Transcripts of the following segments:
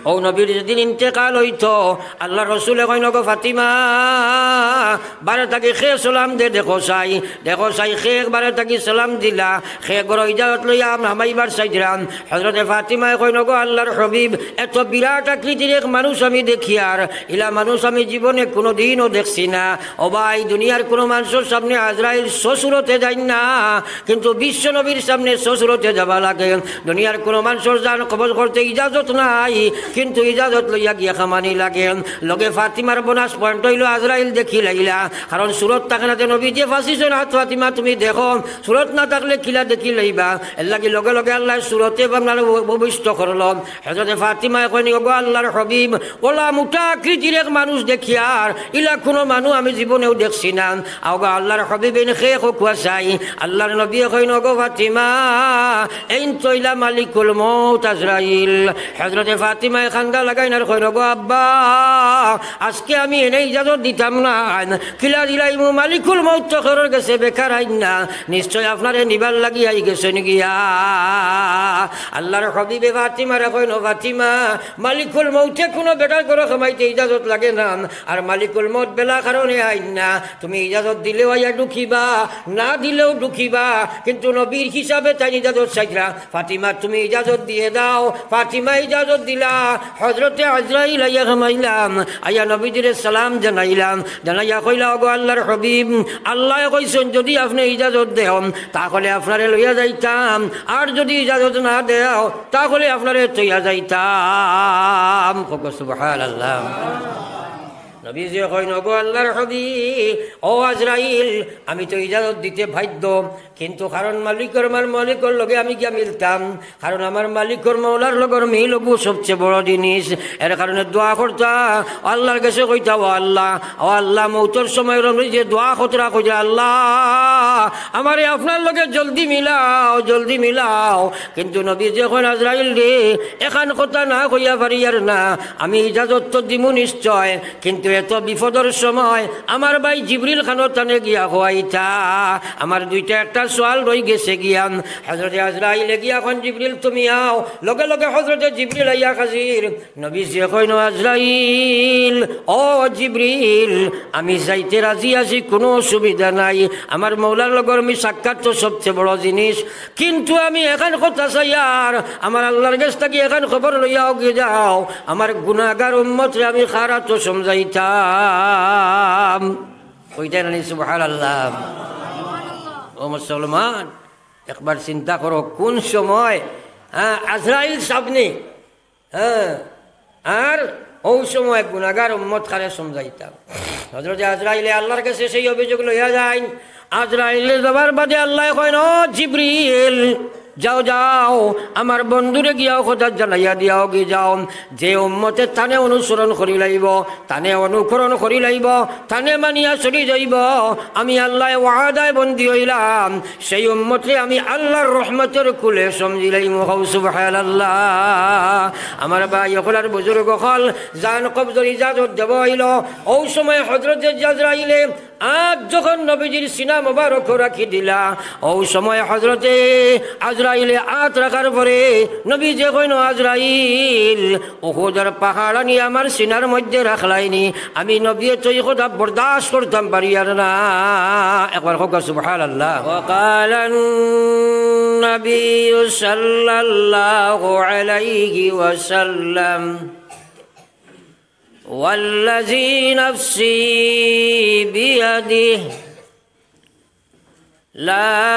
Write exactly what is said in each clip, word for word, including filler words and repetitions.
ও নবীর যেদিন ইন্তেকাল অইতো, আল্লার রসুলে কইন, "ওগো ফাতিমা, বারে থাকি কে সালাম দে দেখো চাই, দেখো চাই কে বারে থাকি সালাম দিলা, কে ঘরো ইজাজত লইয়া আম-, হামাইবার চাইতরা।" হজরতে ফাতিমায় কইন, "ওগো আল্লার হাবিব, এত বিরাট আকৃতির এক মানুষ আমি দেখিয়ার, ইলা মানুষ আমি জীবনে কুনুদিনও দেখছি না।" ও ভাই, দুনিয়ার কুনু মানষর সামনে আজরাইল সসুরতে যাইন না, কিন্তু বিশ্ব নবীর সামনে সসুরতে যাওয়া লাগে। দুনিয়ার কুনু মানষর জান কবজ করতে ইজাজত নাই, কিন্তু ইজাজত লইয়া গিয়া কামানি লাগে। লগে ফাতিমার bonus point অইলো আজরাইল দেখিলাইলা, কারণ সুরত থাকে না যে নবীজিয়ে ফাঁসি শোন হাত, "ফাতিমা তুমি দেখো, সুরত না থাকলে কিলা দেখিলাইবা?" এরলাগি লগে লগে আল্লায় সুরতে আপনারে ভূমিষ্ঠ করলো। হজরতে ফাতিমায় কইন, "ওগো আল্লার হাবিব, ওলা মুটা আকৃতির এক মানুষ দেখিয়ার, ইলা কুনু মানুষ আমি জীবনেও দেখছি না।" আওগো আল্লার হাবিব, এইন কে কউক্কা চাই। আল্লার নবীয়ে কইন, "ওগো ফাতিমা, এইন তো অইলা মালিকুল মউত আজরাইল।" হজরতে ফাতিমায় কান্দা লাগাইন আর কইন, "ওগো আব্বা, আজকে আমি এনে ইজাজত দিতাম না।" কিলা দিলাইমু? মালিকুল মউত তো ঘরর গেছে, বেকার আইন না, নিশ্চয় আপনারে নিবার লাগি আই গেছইন গিয়া। আল্লার হাবিবে ফাতিমারে কইন, "ও ফাতিমা, মালিকুল মউতে কুনু বেটার ঘরো কামাইতে ইজাজত লাগে না, আর মালিকুল মউত বেলা কারণে আইন না, তুমি ইজাজত দিলেও আইয়া ঢুকিবা, না দিলেও ঢুকিবা।" কিন্তু নবীর হিসাবে তাইন ইজাজত চাইতরা। "ফাতিমা, তুমি ইজাজত দিয়ে দাও।" ফাতিমা ইজাজত দিলা। হজরতে আজরাইল আইয়া কামাইলা, আইয়া নবীজিরে সালাম জানাইলা, জানাইয়া কইলা, "ওগো আল্লার হাবিব, আল্লায় কইছইন যদি আপনে ইজাজত দেও, তাহলে আপনারে লইয়া যাইতাম, আর যদি ইজাজত না দেও, তাহলে আপনারে থইয়া যাইতাম।" কউক্কা সুবহানাল্লাহ। নবীজিয়ে কইন, "ওগো আল্লার হাবিব, ও আজরাইল, আমি তো ইজাজত দিতে বাধ্য, কিন্তু কারণ মালিকর, আমার মালিকর লগে আমি গিয়া মিলতাম, কারণ আমার মালিকর মৌলার লগর মিল অগু সবচেয়ে বড় জিনিস। এর কারণে দোয়া করতা, আল্লার গেছে কইতা, 'ও আল্লাহ, ও আল্লাহ, মউতর সময় রমরি যে দোয়া করতরা কইরা, আল্লাহ, আমারে আপনার লগে জলদি মিলাও, জলদি মিলাও।'" কিন্তু নবীজিয়ে কইন, "আজরাইল রে, এখান কথা না কইয়া পারিয়ার না, আমি ইজাজত তো দিমু নিশ্চয়, কিন্তু এত বিপদর সময় আমার ভাই জিবরিল খানো তানে গিয়া কওয়াইতা, আমার দুইটা একটা সওয়াল রই গেছে গিয়া।" হজরতে আজরাইলে গিয়া কইন, "জিবরিল তুমি আও।" লগে লগে হজরতে জিবরিল আইয়া হাজির। নবীজিয়ে কইন, "ও আজরাইল, ও জিবরিল, আমি যাইতে রাজি আছি, কুনু অসুবিধা নাই। আমার মৌলার লগর মি সাক্ষাৎ তো সবচেয়ে বড় জিনিস, কিন্তু আমি এখান কথা চাইয়ার, আমার আল্লার গেছ থাকি এখান খবর লইয়া অগি যাও, আমার গুনাগার উম্মতরে আমি কার আতো সমজাইতাম।" কইতা নানি সুবহানাল্লাহ? ও মুসলমান, একবার চিন্তা করো, কুন সময়, হ্যাঁ, আজরাইল সামনে, হ্যাঁ, আর অউ সময় গুনাগার উম্মত কারে সমজাইতাম। হজরতে আজরাইলে আল্লার গেছে সেই অভিযোগ লইয়া যাইন। আজরাইলে যাওয়ার বাদে আল্লায় কইন, "ও জিবরিল, যাও, যাও, আমার বন্ধুরে গিয়া অউ কথা জানাইয়া দিয়া অগি যাও, যে উম্মতে তানে অনুসরণ করিলাইবো, তানে অনুকরণ করিলাইবো, তানে মানিয়া চলি যাইবো, আমি আল্লায় ওয়াদায় বন্দি অইলাম, সেই উম্মতরে আমি আল্লার রহমতর কুলে সমজিলাইমু।" কও সুবহানাল্লাহ। আমার ভাই অকল আর বুজুর্গ অকল, জান কবজর ইজাজত দেওয়া অইলো। অউ সময় হজরতে আজরাইলে আত যখন নবীজির সিনা মোবারকো রাখি দিলা, অউ সময় হজরতে আজরাইলে আত রাখার পরে নবীজিয়ে কইন, "আজরাইল, উহুদর পাহাড় আনি আমার সিনার মধ্যে রাখলায়নি, আমি নবীয়ে তো ই কথা বরদাস্ত করতাম পারিয়ার না।" একবার কউক্কা সুবহানাল্লাহ। وقال النبي صلى الله عليه وسلم: والذي نفسي بيده، لا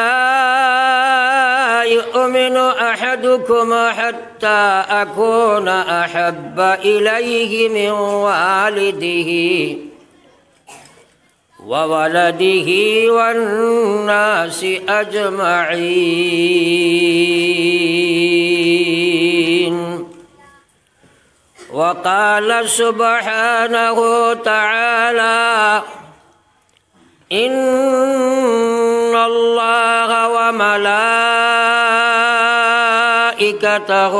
يؤمن أحدكم حتى أكون أحب إليه من والده وولده والناس أجمعين. وقال سبحانه تعالى: إن الله وملائكته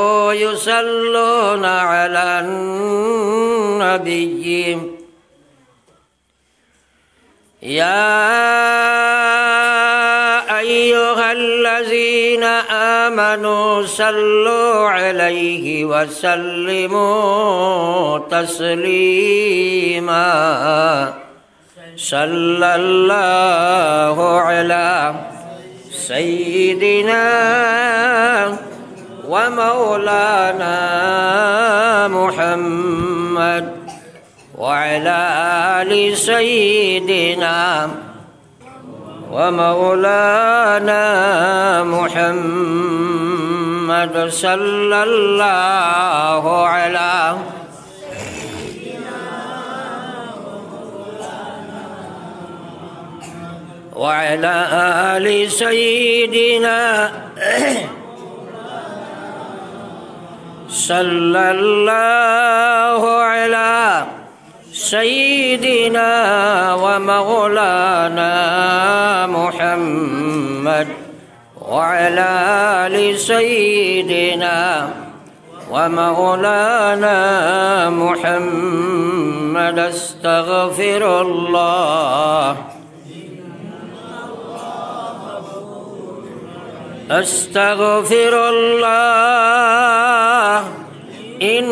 يصلون على النبي، يا أيها الذين آمنوا صلوا عليه وسلموا تسليما. صلى الله على سيدنا ومولانا محمد وعلى آل سيدنا ومولانا محمد صلى الله على وعلى آل سيدنا صلى الله على سيدنا ومولانا محمد وعلى آل سيدنا ومولانا محمد. أستغفر الله، أستغفر الله، إن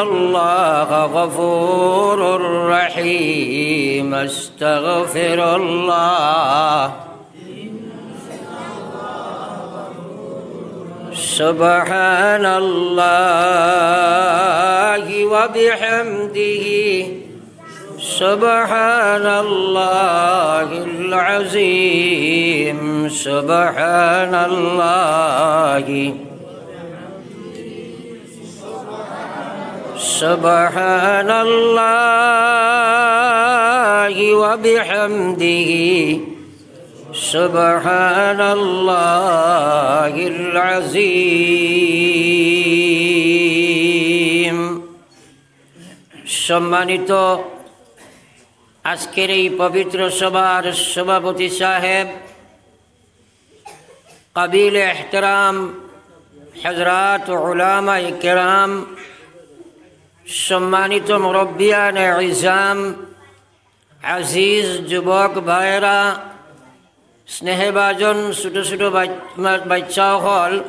الله غفور رحيم. أستغفر الله. سبحان الله وبحمده، سبحان الله العظيم، سبحان الله، سبحان الله وبحمده، سبحان الله العظيم. সম্মানিত আজকের এই পবিত্র সভার সভাপতি সাহেব, কাবিল এহতরাম হযরত উলামায়ে কেরাম, সম্মানিত মুরব্বিয়ানে ইজাম, আজিজ যুবক ভাইরা, স্নেহভাজন ছোট ছোট বাচ-, বাচ্চা অকল,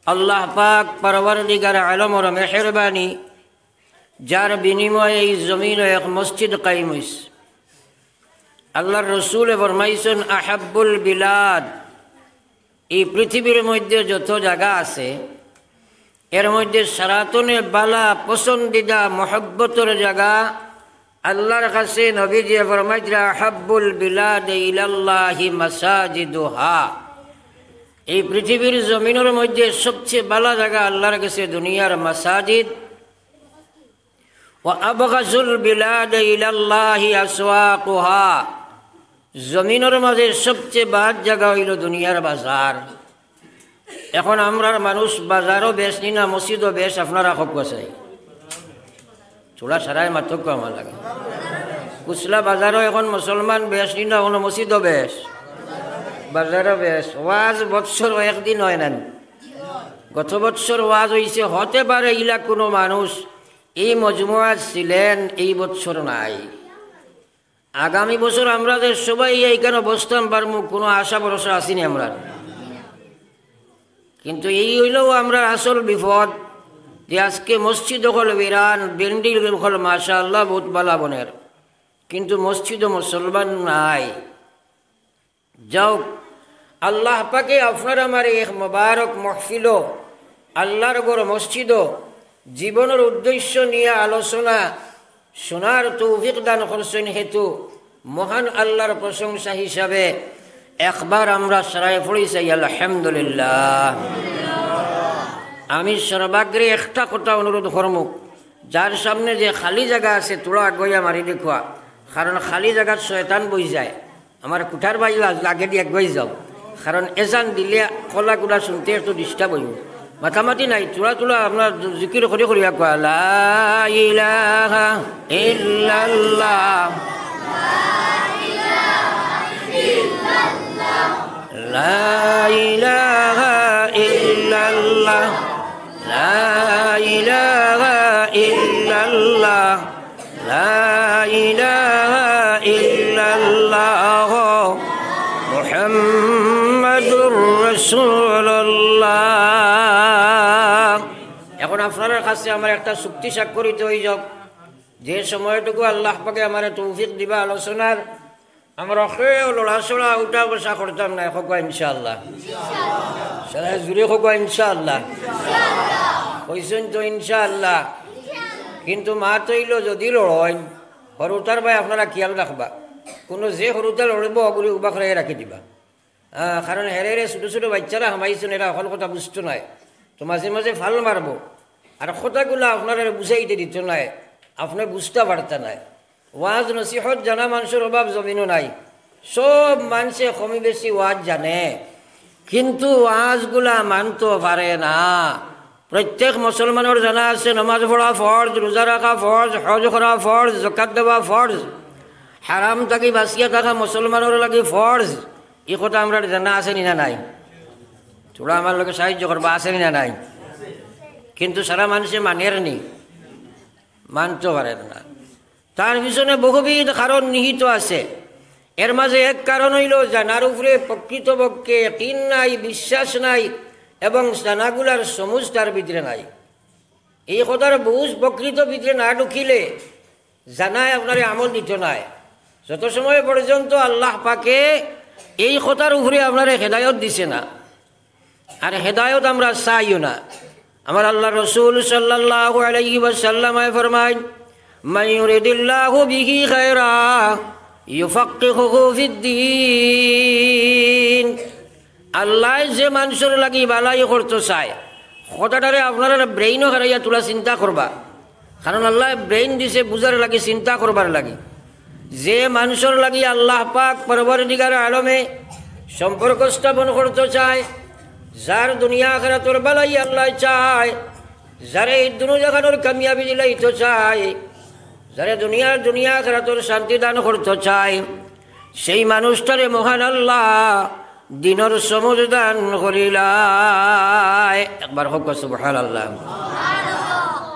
আল্লাহ পাক পরওয়ারদিগার আলমর মেহেরবানি, যার বিনিময়ে এই জমিনো এক মসজিদ কায়েম অইছে। আল্লাহর রসুলে ফরমাইছইন, "আহাব্বুল বিলাদ", এই পৃথিবীর মধ্যে যত জাগা আছে, এর মধ্যে সারাতনে বালা, পছন্দিদা, মহব্বতর জাগা আল্লাহর কাছে নবীজিয়ে ফরমাইতরা, "আহাব্বুল বিলাদে ইলাল্লাহি মাসাজিদুহা।" এই পৃথিবীর জমিনর মধ্যে সবচেয়ে বালা জাগা আল্লাহর কাছে দুনিয়ার মাসাজিদ। "ওয়া আবগাজুল বিলাদে ইলাল্লাহি আসওয়াকুহা।" জমিনর মাঝে সবচেয়ে বাদ জাগা অইলো দুনিয়ার বাজার। এখন আমরার মানুষ বাজারও বেশ নি না, মসজিদও বেশ, আপনারা কউক্কা চাই। থুড়া সারায় মাতউক্কা আমার লাগি। কুচলা বাজারও এখন মুসলমান বেশ নি না, অনো মসজিদও বেশ, বাজারও বেশ। ওয়াজ বৎসরো একদিন অয় না নি? গত বৎসর ওয়াজ অইছে, হতে পারে ইলা কুনু মানুষ এই মজমুয়াত ছিলেন, এই বৎসর নাই। আগামী বছর আমরা যে সবাই এইখানো বসতাম পারমু, কুনু আশা ভরসা আছে নি আমরার? কিন্তু এই অইলো আমরার আসল বিপদ যে আজকে মসজিদ অকল বিরান, বিল্ডিং অকল মাশাআল্লাহ বউত বালা বনের, কিন্তু মসজিদো মুসলমান নাই। যাউক, আল্লাহ পাকে আপনার আমারে এক মোবারক মহফিলো, আল্লাহর ঘর মসজিদো জীবনর উদ্দেশ্য নিয়া আলোচনা শোনার তৌফিক দান করছইন হেতু মহান আল্লাহর প্রশংসা হিসাবে একবার আমরা সারায় পড়ি চাই, আলহামদুলিল্লাহ। আমি সর্বাগ্রে একটা কথা অনুরোধ করমু, যার সামনে যে খালি জাগা আছে, থুড়া আগুয়াইয়া মারি দেখুয়া, কারণ খালি জাগাত শয়তান বই যায়। আমার কুঠার ভাই আজ লাগেদি আগুয়াই যাও, কারণ এজান দিলে কলা গুলা শুনতে একটু disturb অইবো। মাতামাতি নাই, থুড়া থুড়া আমরা জিকির করি করি আগুয়া, লা ইলাহা ইল্লাল্লাহ, লা ইলাহা ইল্লাল্লাহ, লা ইলাহা ইল্লাল্লাহ, লা ইলাহা ইল্লাল্লাহ, মুহাম্মাদুর আছে, আমার একটা চুক্তি স্বাক্ষরিত অই যাউক। যে সময়টুকু আল্লাহ পাকে আমারে তৌফিক দিবা আলোচনার, আমরা কেউ লড়াচড়া উঠা বসা করতাম নায়, কউক্কা ইনশাআল্লাহ। সারা জুরে কউক্কা ইনশাআল্লাহ। কইছইন তো ইনশাআল্লাহ। কিন্তু মাত অইলো যদি লড়ইন, হুরুতার বায় আপনারা খিয়াল রাখবা। কুনু যে হুরুতা লড়বো, অগুরে উবা করাইয়া রাখি দিবা। আহ, কারণ হেরে হেরে ছোট ছোট বাইচ্চারা হামাইছইন, এরা হকল কথা বুঝতো নায়। তো মাঝে মাঝে ফাল মারবো, আর কথাগুলা আপনারারে বুঝাইতে দিতো নায়, আপনে বুঝতা পারতা নায়। ওয়াজ নসিহত জানা মানষর অভাব জমিনো নাই। সব মানষে কমি বেশি ওয়াজ জানে, কিন্তু ওয়াজগুলা মানতো পারে না। প্রত্যেক মুসলমানর জানা আছে নমাজ পড়া ফরজ, রোজা রাখা ফরজ, হজ করা ফরজ, যাকাত দেওয়া ফরজ। হারাম থাকি বাঁচিয়া থাকা মুসলমানর লাগি ফরজ। ই কথা আমরার জানা আছে নি না নাই? থুড়া আমার লগে সাহায্য করবা, আছে নি না নাই? কিন্তু সারা মানষে মানের নি, মানতো পারের না। তার পিছনে বহুবিধ কারণ নিহিত আছে। এর মাঝে এক কারণ অইলো জানার উপরে প্রকৃতপক্ষে ইয়াকিন নাই, বিশ্বাস নাই, এবং জানাগুলার সমুজ তার ভিতরে নাই। এই কথার বুঝ প্রকৃত ভিতরে না ঢুকিলে জানায় আপনারে আমল দিতো নায়। যত সময় পর্যন্ত আল্লাহ পাকে এই কথার উপরে আপনারে হেদায়ত দিছে না, আর হেদায়ত আমরা চাইও না। আমার আল্লাহ রসুল সাল্লাল্লাহু আলাইহি ওয়াসাল্লামে ফরমাইন, "মান ইউরিদিল্লাহু বিহি খায়রা ইউফাক্কিহুহু ফিদ্দীন।" আল্লায় যে মানষর লাগি বালাই করতো চায়, কথাটারে আপনারা ব্রেইনো হারাইয়া থুড়া চিন্তা করবা, কারণ আল্লায় ব্রেইন দিছে বুঝার লাগি, চিন্তা করবার লাগি। যে মানষর লাগি আল্লাহ পাক পরওয়ারদিগার আলমে সম্পর্ক স্থাপন করতো চায়, যার দুনিয়া আখিরাতর বালাই আল্লায় চায়, যারে এই দুনো জাহানর কামিয়াবি দিলাইতো চায়, যারে দুনিয়ার দুনিয়া আখিরাতর শান্তি দান করতো চায়, সেই মানুষটারে মহান আল্লাহ দিনর সমুজ দান করিলায়। একবার কউক্কা সুবহানাল্লাহ।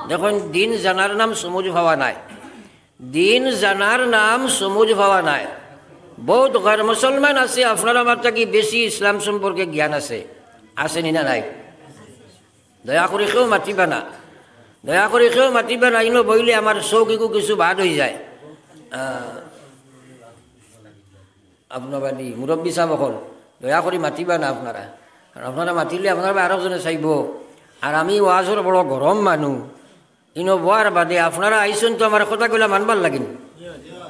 দেখইন, দিন জানার নাম সমুজ পাওয়া নায়, দিন জানার নাম সমুজ পাওয়া নায়। বহুত গর মুসলমান আছে, আপনার আমার থাকি বেশি ইসলাম সম্পর্কে জ্ঞান আছে, আছে নি না নাই? দয়া করি কেউ মাতিবা না, দয়া করি কেউ মাতিবা না। ইনো বইলে আমার চউখ ইগু কিছু বাদ অই যায়। আহ, আপনার বাদে মুরব্বি সাব অকল, দয়া করি মাতিবা না আপনারা, কারণ আপনারা মাতিলে আপনার বায় আরক জনে চাইবো। আর আমি ওয়াজর বড় গরম মানু, ইনো বওয়ার বাদে আপনারা আইছইন তো আমার কথাগুলা মানবার লাগি নি,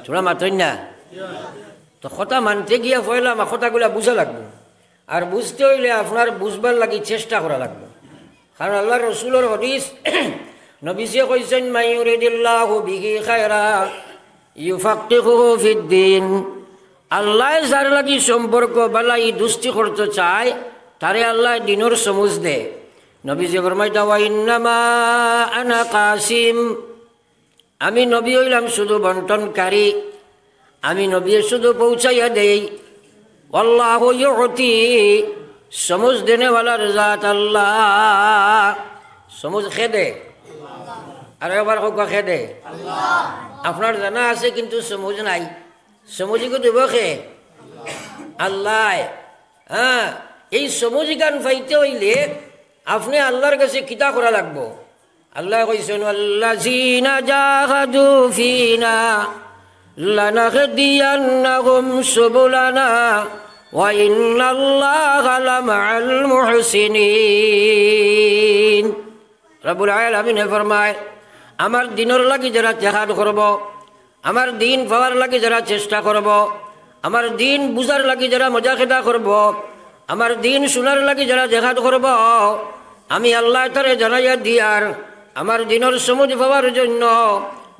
থুড়া মাতইন না। তো কথা মানতে গিয়া পয়লা আমার কথাগুলা বুঝা লাগবো। আর বুঝতে অইলে আপনার বুঝবার লাগি চেষ্টা করা লাগবো। কারণ আল্লাহর রসুলর হাদিস, নবীজিয়ে কইছইন, "মান ইউরিদিল্লাহু বিহি খায়রা ইউফাক্কিহুহু ফিদ্দীন।" আল্লায় যার লাগি সম্পর্ক বালাই দুস্তি করতো চায়, তারে আল্লায় দিনর সমুজ দে। নবীজিয়ে ফরমাইতা, "ওয়া ইন্নামা আনা কাসিম।" আমি নবী অইলাম শুধু বন্টনকারী, আমি নবী শুধু পৌঁছাইয়া দেই। ওয়াল্লাহু ইউতি, সমুজ দেনেওয়ালার জাত আল্লাহ। সমুজ কে দে? আর একবার কউক্কা, কে দে? আপনার জানা আছে কিন্তু সমুজ নাই। সমুজ ইগু দিবো কে? আল্লায়। হ্যাঁ, এই সমুজ ইখান পাইতে অইলে আপনে আল্লাহর গেছে কিতা করা লাগবো? আল্লায় কইছইন, "ওয়াল্লাযীনা জাহাদু ফীনা লানাহদিয়ান্নাহুম সুবুলানা ওয়া ইন্নাল্লাহা লামাআল মুহসিনিন।" রব্বুল আলামিনে ফরমায়, আমার দিনর লাগি যারা জেহাদ করবো, আমার দিন পাওয়ার লাগি যারা চেষ্টা করবো, আমার দিন বুঝার লাগি যারা মুজাহিদা করবো, আমার দিন শুনার লাগি যারা জেহাদ করবো, আমি আল্লায় তারে জানাইয়া দিয়ার, আমার দিনর সমুজ পাওয়ার জন্য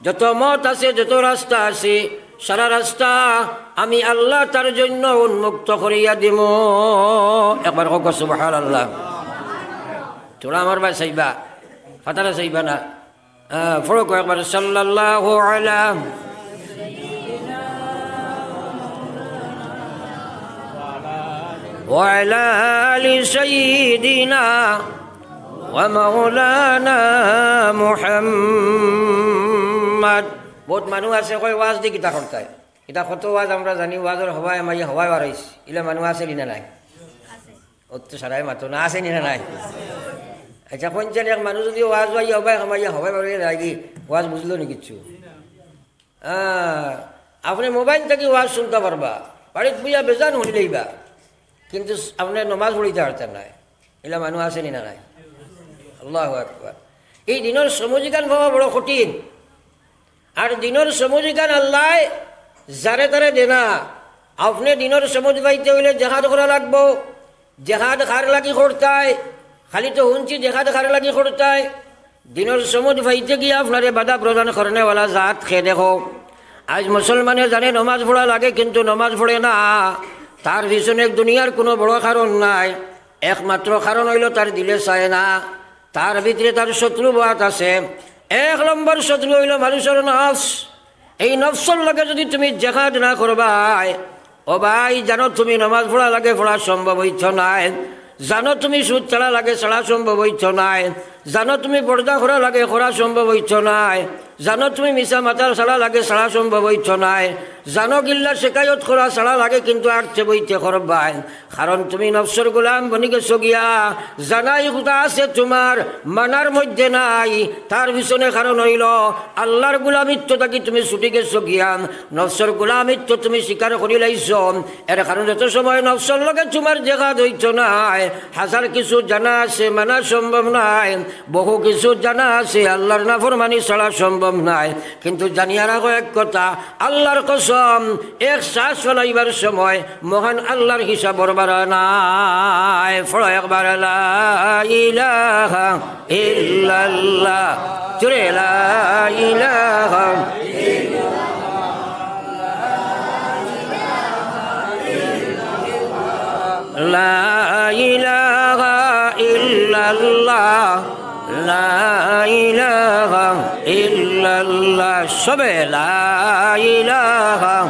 যত মত আছে, যত রাস্তা আছে, সারা রাস্তা আমি আল্লায় তার জন্য উন্মুক্ত করিয়া দিমু। একবার কউক্কা সুবহানাল্লাহ। থুড়া আমার বায় চাইবা, ফাতারা চাইবা না। আহ, পড়ো কয়েকবার, সাল্লাল্লাহু আলা ওয়া আলা আলি সাইয়্যিদিনা ওয়া মাওলানা মুহাম্মদ। বহুত মানুষ আছে কয়, "ওয়াজ দি কিতা করতায়?" ইতা কত ওয়াজ আমরা জানি, ওয়াজর হবায় মাইয়া হবায় বারইছে, ইলা মানুষ আছে নি না নাই? অত সারায় মাতো না, আছে নি না নাই? আচ্ছা, কইন চাইন এক মানুষ যদি ওয়াজ আইয়া হবায় হামাইয়া হবায় বারো যায়গি, ওয়াজ বুঝলো নি কিচ্ছু? আহ, আপনে মোবাইল থাকি ওয়াজ হুনতা পারবা, বাড়িত বইয়া বেজান হুনি লইবা, কিন্তু আপনে নমাজ পড়িতা পারতা নায়। ইলা মানুষ আছে নি না নাই? আল্লাহু আকবার। এই দিনর সমঝ ইখান পাওয়া বড় কঠিন। আর দিনর সমঝ ইখান আল্লায় যারে তারে দেয় না। আপনে দিনর সমঝ পাইতে অইলে জেহাদ করা লাগবো। জেহাদ কার লাগি করতায়? খালি তো হুনছি জেহাদ কার লাগি করতায়। দিনর সমঝ পাইতে গিয়া আপনারে বাধা প্রদান করনেওয়ালা জাত কে দেখো। আইজ মুসলমানে জানে নমাজ পড়া লাগে, কিন্তু নমাজ পড়ে না। তার পিছনে দুনিয়ার কুনু বড় কারণ নাই। একমাত্র কারণ অইলো তার দিলে চায় না, তার ভিতরে তার শত্রু বাত আছে। এক নম্বর শত্রু অইলো মানুষর নফস। এই নফসর লগে যদি তুমি জেহাদ না করবায়, ও ভাই, জানো তুমি নমাজ পড়া লাগে, পড়া সম্ভব অইতো নায়। জানো তুমি সুদ ছাড়া লাগে, ছাড়া সম্ভব অইতো নায়। জানো তুমি পর্দা করা লাগে, করা সম্ভব অইতো নায়। জানো তুমি মিছা মাতার ছাড়া লাগে, ছাড়া সম্ভব অইতো নায়। জানো গিল্লা শেকায়ত করা ছাড়া লাগে, কিন্তু আটতে বইতে করবায়। কারণ তুমি নফসর গোলাম বনি গেছো গিয়া। জানাই কথা আছে তুমার, মানার মধ্যে নাই। তার পিছনে কারণ অইলো আল্লার গোলামিত্ব থাকি তুমি ছুটি গেছো গিয়া। নফসর গোলামিত্ব তুমি স্বীকার করি লাইছো। এর কারণে যত সময় নফসর লগে তুমার জেহাদ অইতো নায়, হাজার কিছু জানা আছে, মানা সম্ভব নায়। বহু কিছু জানা আছে, আল্লার নাফরমানি ছাড়া সম্ভব নায়। কিন্তু জানিয়া রাখো এক কথা, আল্লার কসম, এক শ্বাস ফালাইবার সময় মহান আল্লার হিসাব বরবার নায়। পড়ো একবার, লা ইলাহা ইল্লাল্লাহ। জোরে, লা ইলাহা। লা ইলাহা ইল্লাল্লাহ, লা ইলাহা ইল্লাল্লাহ। সবে লা ইলাহা,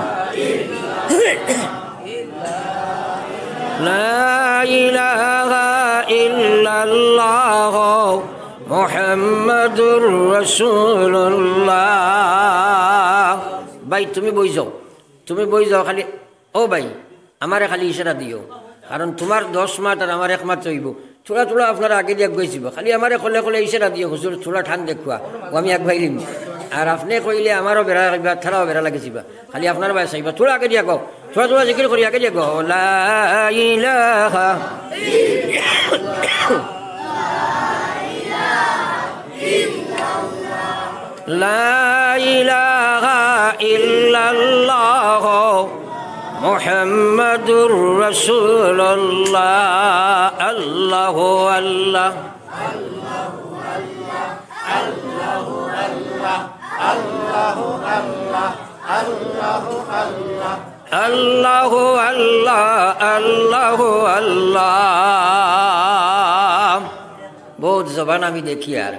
লা ইলাহা ইল্লাল্লাহ, মুহাম্মাদুর রাসূলুল্লাহ। ভাই, তুমি বই যাও, তুমি বই যাও, খালি, ও ভাই, আমারে খালি ইশারা দিও, কারণ তুমার দশ মাত আর আমার এক মাত অইবো। থুড়া থুড়া আপনারা আগে দিয়া গইছিবা, খালি আমারে কলে কলে ইশারা দিও, হুজুর, থুড়া টান দেখুয়া, ও আমি আগুয়াইলিমু। আর আপনে কইলে আমারও বেড়া লাগবা, তারাও বেড়া লাগি যিবা। খালি আপনার বায় চাইবা, থুড়া আগে দিয়া গো, থুড়া থুড়া জিকির করি আগে দিয়া গো। লা ইলাহা, লা ইলাহা ইল্লাল্লাহ, মুহাম্মাদুর রাসূলুল্লাহ। আল্লাহু আল্লাহ, আল্লাহু আল্লাহ, আল্লাহু আল্লাহ। বউত জবান আমি দেখি আর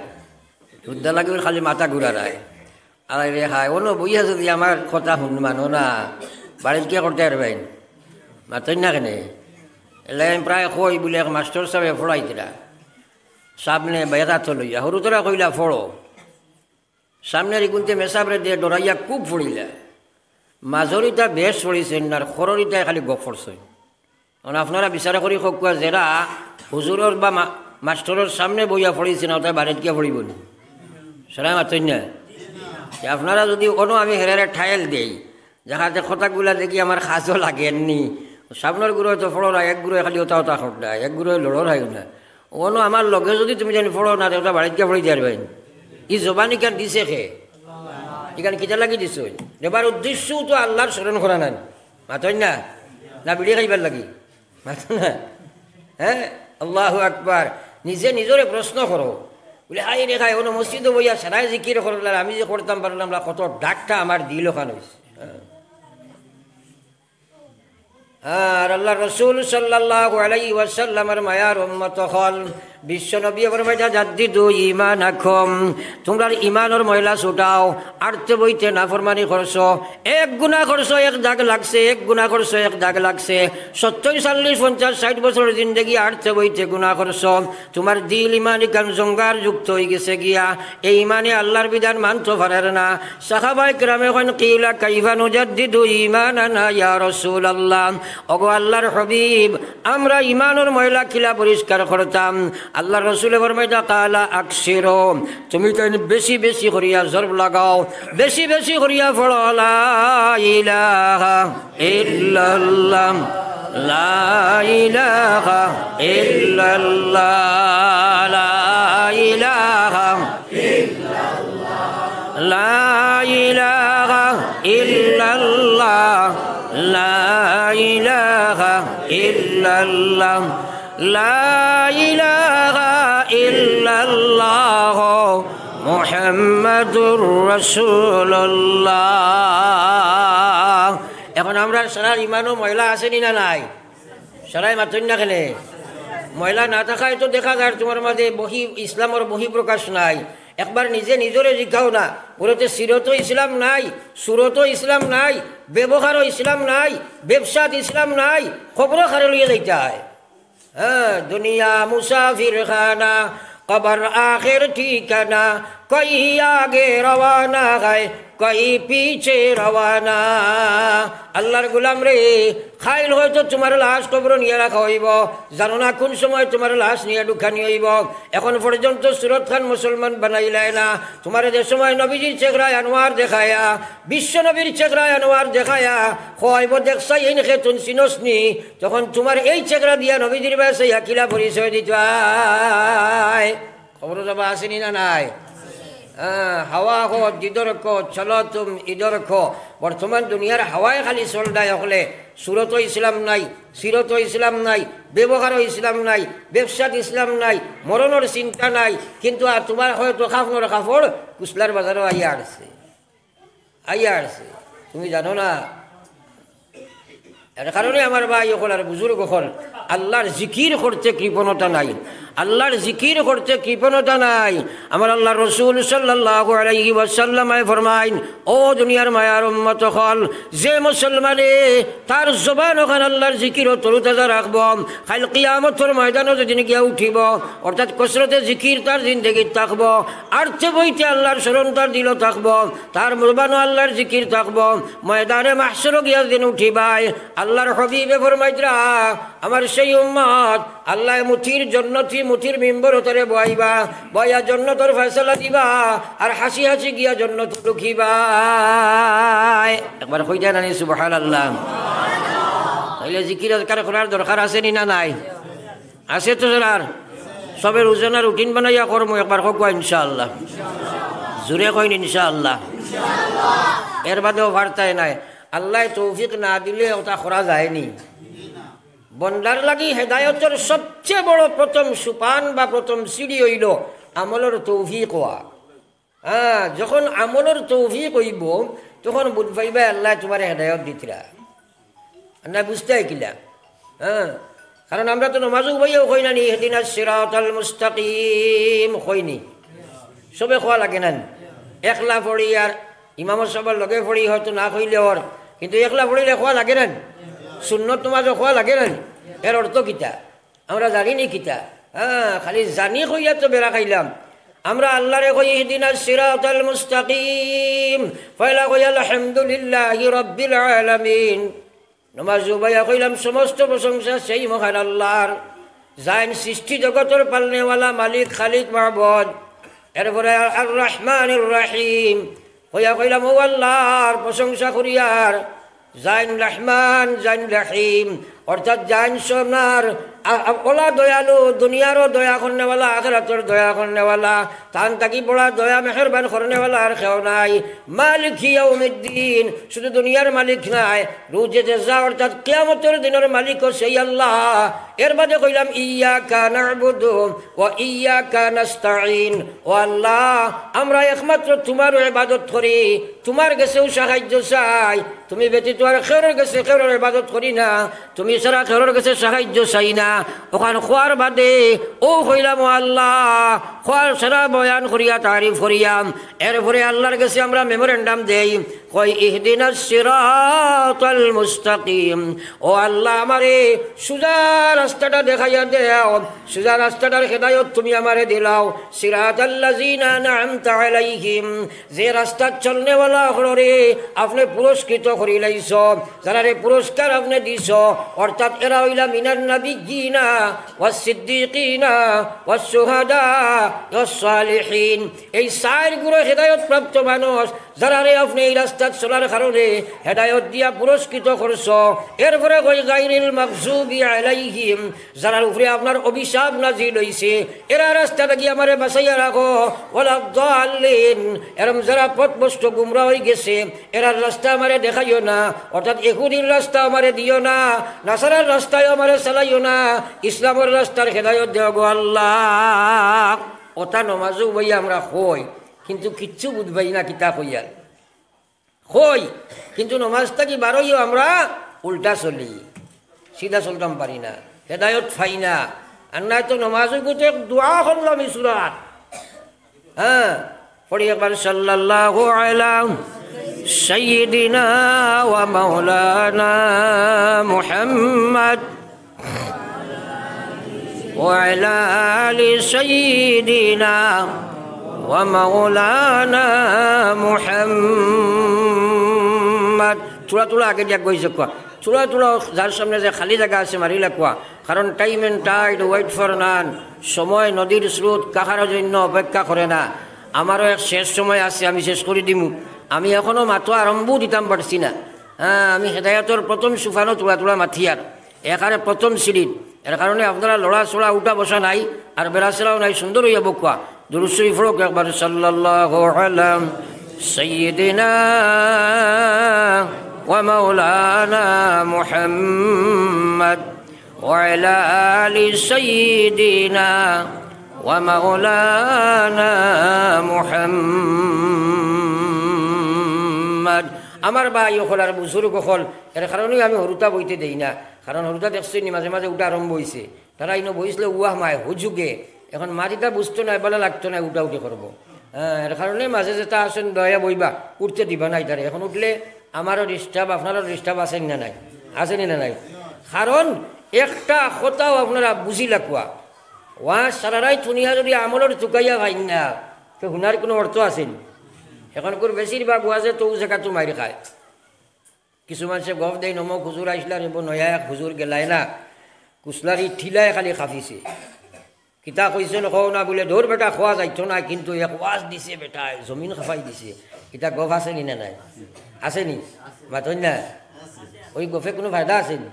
হুদ্দা লাগি খালি মাথা ঘুরারায়। আরে রে হায়, অনো বইয়া যদি আমার কথা হুনবায় না, বাড়িত কিয়া করতায় পারবায়? মাতইন না কেনে? এলাইন প্রায় কই বুলে এক মাস্টর সাবে পড়াইতরা। সামনে বেড়া তো লইয়া, হুরুতরা কইলা পড়ো। সামনের ইগুন্তে মেসাবরে দিয়া ডরাইয়া খুব পড়িলা। মাজরিতা বেশ পড়িছইন, আর খররিতায় খালি গফ পড়ছইন। অখন আপনারা বিচার করি কউক্কা, যেরা হুজুরর বা মা-, মাস্টরর সামনে বইয়া পড়িছইন, অতায় বাড়িত গিয়া পড়িবো নি? সারা মাতইন না। তে আপনারা যদি অনো আমি হেরারে trial দেই, যাহাতে কথাগুলা দেখি আমার কাজও লাগের নি। সামনর গুরুয়ে তো পড়রায়, এক গুরুয়ে খালি অতা অতা কররায়, এক গুরুয়ে লড়রায়ও না। অনো আমার লগে যদি তুমি জানি পড়ো না, তে অতা বাড়িত গিয়া পড়ি দিয়ার বাইন। ই জবান ইখান দিছে কে? ইখান কিতার লাগি দিছে? দেবার উদ্দেশ্য তো আল্লার স্মরণ করা নায়। মাতইন না? না বিড়ি খাইবার লাগি? মাতইন না? হ্যাঁ? আল্লাহু আকবার। নিজে নিজরে প্রশ্ন করো। বুলে, "হায় রে হায়, অনো মসজিদো বইয়া সারায় জিকির করলা, আমি যে করতাম পারলাম না, কত ডাকটা আমার দিল খান অইছে।" হ্যাঁ। আর আল্লার রসুল সাল্লাল্লাহু আলাইহি ওয়াসাল্লামর মায়ার উম্মত অকল, বিশ্ব নবীয়ে ফরমাইতা, "জাদ্দিদু ঈমানাকুম।" তুমরার ইমানর ময়লা ছুটাও। আটতে বইতে নাফরমানি করছো, এক গুনা করছো, এক দাগ লাগছে, এক গুনা করছো, এক দাগ লাগছে। সত্তইর, চল্লিশ, পঞ্চাশ, ষাইট বছরর জিন্দেগি আটতে বইতে গুনা করছো। তুমার দিল ইমান ইখান জঙ্গার যুক্ত অইগেছে গিয়া। এই ইমানে আল্লার বিধান মানতো পারের না। সাহাবায়ে কেরামে কইন, "কিলা কাইফা নুজাদ্দিদু ঈমানানা ইয়া রাসূলুল্লাহ?" ওগো আল্লার হাবিব, আমরা ইমানর ময়লা কিলা পরিষ্কার করতাম? আল্লার রসুলে ফরমাইতা, "কালা আকসিরু", তুমি তাইন বেশি বেশি করিয়া জরব লাগাও, বেশি বেশি করিয়া পড়ো, "লা ইলাহা ইল্লাল্লাহ, লা ইলাহা ইল্লাল্লাহ, লা ইলাহা, লা ইলাহা ইল্লাল্লাহ, লা ইলাহা ইল্লাল্লাহ।" লা ইলাহা ইল্লাল্লাহ মুহাম্মাদুর রাসূলুল্লাহ। এখন আমরার সারা ইমানো ময়লা আছে নি না নাই? সারাই মাতইন না কেনে? ময়লা না থাকায় তো দেখা যার তুমার মাঝে বহি-, ইসলামর বহিঃপ্রকাশ নাই। একবার নিজে নিজরে জিকাও না, বলতে সিরতো ইসলাম নাই, সুরতো ইসলাম নাই, ব্যবহারও ইসলাম নাই, ব্যবসাত ইসলাম নাই, কবরো কারে লইয়া যাইতায়। হ্যাঁ, দুনিয়া মুসাফির খানা, কবর আখের ঠিকানা, কই আগে রওয়ানা হয়, কই পিছে রওয়ানা। আল্লার গোলাম রে, কাইল হয়তো তুমার লাশ কবরো নিয়া রাখা অইবো, জানো না কুন সময় তুমার লাশ নিয়া ঢুকানি অইবো। এখন পর্যন্ত সুরত খান মুসলমান বানাইলায় না। তুমারে যে সময় নবীজির চেহারায় আনোয়ার দেখায়া, বিশ্ব নবীর চেহারায় আনোয়ার দেখায়া, কইবো, "দেখছাই এইন খেতুন চিনস নি?" তখন তুমার এই চেহারা দিয়া নবীজির বায় চাইয়া কিলা পরিচয় দিতায়? কবরো যাবা আছে নি না নাই? হ্যাঁ, হাওয়া হো জিদর কো, চলো তুম ইদর কো। বর্তমান দুনিয়ার হাওয়ায় খালি চলরায় অকলে, সুরতো ইসলাম নাই, সিরতো ইসলাম নাই, ব্যবহারও ইসলাম নাই, ব্যবসাত ইসলাম নাই, মরণর চিন্তা নাই, কিন্তু আর তুমার হয়তো কাফনর কাপড় কুশলার বাজারো আইয়া আরছে, আইয়া আরছে, তুমি জানো না? এর কারণে আমার ভাই অকল আর বুজুর্গ অকল, আল্লার জিকির করতে কৃপণতা নাই, আল্লার জিকির করতে কৃপণতা নাই। আমার আল্লার রসুল সাল্লাল্লাহু আলাইহি ওয়াসাল্লামে ফরমাইন, "ও দুনিয়ার মায়ার উম্মত অকল, যে মুসলমানে তার জবান অখান আল্লার জিকিরো তরুতাজা রাখবো, কাইল কিয়ামতর ময়দানো যেদিন গিয়া উঠিবো, অর্থাৎ কসরতে জিকির তার জিন্দেগিত থাকবো, আরতে বইতে আল্লার স্মরণ তার দিলো থাকবো, তার জবানো আল্লার জিকির থাকবো, ময়দানে মাহশরো গিয়া যেদিন উঠিবায়।" আল্লার হাবিবে ফরমাইতরা, আমার সেই উম্মত, আল্লায় মুঠির জন্নতি, মুঠির মিম্বরো তারে বওয়াইবা, বওয়াইয়া জন্নতর ফয়সালা দিবা, আর হাসি হাসি গিয়া জন্নতো ঢুকিবায়। একবার কইতা নানি সুবহানাল্লাহ? তাইলে জিকির আজকার করার দরকার আছে নি না নাই? আছে তো যারার? সবে রোজানা রুটিন বানাইয়া করমু, একবার কউক্কা ইনশাআল্লাহ। জোরে কইন ইনশাআল্লাহ। এর বাদেও পারতায় নায়। আল্লায় তৌফিক না দিলে অতা করা যায়নি। বন্দার লাগি হেদায়তর সবচেয়ে বড় প্রথম সোপান বা প্রথম সিঁড়ি অইলো আমলর তৌফিক অওয়া। হ্যাঁ, যখন আমলর তৌফিক অইবো, তখন বুঝ পাইবায় আল্লায় তুমারে হেদায়ত দিতরা। না বুঝতায় কিলা? হ্যাঁ, কারণ আমরা তো নমাজো উবাইয়াও কই না নি, "ইহদিনাস সিরাতাল মুস্তাকিম" কই নি? সবে কওয়া লাগে না নি? একলা পড়ি আর ইমাম সাবর লগে পড়ি হয়তো না কইলে অর, কিন্তু একলা পড়িলে কওয়া লাগে না নি? সুন্নত নমাজো কওয়া লাগে না নি? এর অর্থ কিতা? আমরা জানি নি কিতা? হ্যাঁ, খালি জানি কইয়া তো বেড়া খাইলাম। আমরা আল্লারে কই, "ইহদিনাস সিরাতাল মুস্তাকিম।" পয়লা কই, "আলহামদুলিল্লাহি রাব্বিল আলামিন।" নমাজ উবাইয়া কইলাম, "সমস্ত প্রশংসা সেই মহান আল্লার।" যাইন সৃষ্টি জগতর পালনেওয়ালা, মালিক, খালিক, মাবুদ। এরপরে আর, "আর রহমানির রহিম।" কইয়া কইলাম, "ও আল্লার প্রশংসা করিয়ার।" যাইন রহমান, যাইন রহিম, অর্থাৎ যাইন সোনার, আ-, আ-, ওলা দয়ালু, দুনিয়ারও দয়া করনেওয়ালা, আখেরাতর দয়া করনেওয়ালা, তান থাকি বড়া দয়া মেহেরবান করনেওয়ালা আর কেউ নাই। মালিকি ইয়াউমিদ্দিন, শুধু দুনিয়ার মালিক নায়, রোজে জাজা অর্থাৎ কিয়ামতর দিনর মালিকও সেই আল্লাহ। এর বাদে কইলাম, "ইয়াকা না'বুদু ওয়া ইয়াকা নাস্তাইন।" ও আল্লাহ, আমরা একমাত্র তুমারও ইবাদত করি, তুমার গেছেও সাহায্য চাই। তুমি ব্যতীত আর কেউর গেছে কেউর ইবাদত করি না, তুমি ছাড়া কেউর গেছে সাহায্য চাই না। অখান কওয়ার বাদে ও কইলাম, "ও আল্লাহ", কওয়ার সারা বয়ান করিয়া, তারিফ করিয়া, এরপরে আল্লার গেছে আমরা মেমোরেন্ডাম দেই, কয়, "ইহদিনাস সিরাতাল মুস্তাকিম।" ও আল্লাহ, আমারে সুজা রাস্তাটা দেখাইয়া দেও, সুজা রাস্তাটার হেদায়ত তুমি আমারে দিলাও। সিরাতাল্লাযিনা আনআমতা আলাইহিম, যে রাস্তাত চলনেওয়ালা অকলরে আপনে পুরস্কৃত করিলাইছ, যারারে পুরস্কার আপনে দিছ, অর্থাৎ এরা অইলা মিনান নাবিয়্যিনা ওয়াস সিদ্দিকিনা ওয়াস শুহাদা ওয়াস সালিহিন। এই চাইর গুরু হেদায়ত প্রাপ্ত মানুষ, যারারে আপনে এই রাস্তাত চলার কারণে হেদায়ত দিয়া পুরস্কৃত করছ। এরপরে কয়, "গাইরিল মাগজুবি আলাইহিম", যারার উপরে আপনার অভিশাপ নাজিল অইছে, এরা রাস্তা থাকি আমারে বাঁচাইয়া রাখো। "ওয়ালাদ দাল্লিন", এরম যারা পথভ্রষ্ট গুমরা অইগেছে, এরার রাস্তা আমারে দেখাইও না, অর্থাৎ ইহুদির রাস্তা আমারে দিও না, নাসারার রাস্তায় আমারে চালাইও না, ইসলামর রাস্তার হেদায়ত দেও গো আল্লাহ। অতা নমাজও বই আমরা কই, কিন্তু কিচ্ছু বুঝবাই না কিতা কইয়ার। কই, কিন্তু নমাজ থাকি বারইও আমরা উল্টা চলি, সিধা চলতাম পারি না, হেদায়ত পাই না। আর নায় তো নমাজও গুতে এক দোয়া করলাম ই সুরাত। হ্যাঁ, পড়ি একবার, "সাল্লাল্লাহু আলা সাইয়্যিদিনা ওয়া মাওলানা মুহাম্মদ।" ওয়া আলা আলি সাইয়্যিদিনা ওয়া মাওলানা মুহাম্মদ। থুড়া থুড়া আগে দিয়া কইছে কুয়া। থুড়া থুড়া যার সামনে যে খালি জাগা আছে মারিলা কুয়া। কারণ time and tide wait for none, সময় নদীর স্রোত কাহারও জন্য অপেক্ষা করে না। আমারও এক শেষ সময় আছে, আমি শেষ করি দিমু। আমি এখনো মাতো আরম্ভও দিতাম পারছি না। হ্যাঁ, আমি হেদায়তর প্রথম সুফানো থুড়া থুড়া মাতিয়ার। এখানে প্রথম সিঁড়িত, এর কারণে আপনারা লড়াচড়া, উঠা বসা নাই, আর বেড়াচড়াও নাই, সুন্দর অইয়া বকুয়া। দুরূদ শরীফ পড়ুক একবার, সাল্লাল্লাহু আলা সাইয়্যিদিনা ওয়া মাওলানা মুহাম্মদ ওয়া আলা আলি সাইয়্যিদিনা ওয়া মাওলানা মুহাম্মদ। আমার ভাই অকল আর বুজুর্গ অকল, এর কারণেই আমি হুরুতা বইতে দেই না। কারণ হুরুতা দেখছি নি মাঝে মাঝে উঠা আরম্ভ অইছে। তারা ইনো বইছলে উয়াহ মায় হুজুগে। এখন মাত ইতা বুঝতো নায়, ভালা লাগতো নায়, উঠাউঠি করবো। হ্যাঁ, এর কারণে মাঝে যেতা আছইন দয়া বইবা, উঠতে দিবা না ইতারে। এখন উঠলে আমারও disturb, আপনারও disturb আছে নি না নাই? আছে নি না নাই? কারণ একটা কথাও আপনারা বুঝিলা কুয়া। ওয়াজ সারা রাইত হুনিয়া যদি আমলর তুকাইয়া পাইন না, তে হুনার কুনু অর্থ আছে নি? এখনকুর বেশিরভাগ ওয়াজে তো অউ জাগাত মাইর খায়। কিছু মানষে গফ দেইন, অমুক হুজুর আইছলা রে বা, নয়া এক হুজুর গেলায় না, কুছলারি ঠিলায় খালি খাফিছে। কিতা কইছইন কও না বুলে, "দৌড় বেটা, কওয়া যাইতো না, কিন্তু এক ওয়াজ দিছে বেটায়, জমিন খাফাই দিছে।" ইতা গফ আছে নি না নাই? আছে নি? মাতইন না। অউ গফে কুনু ফায়দা আছে নি?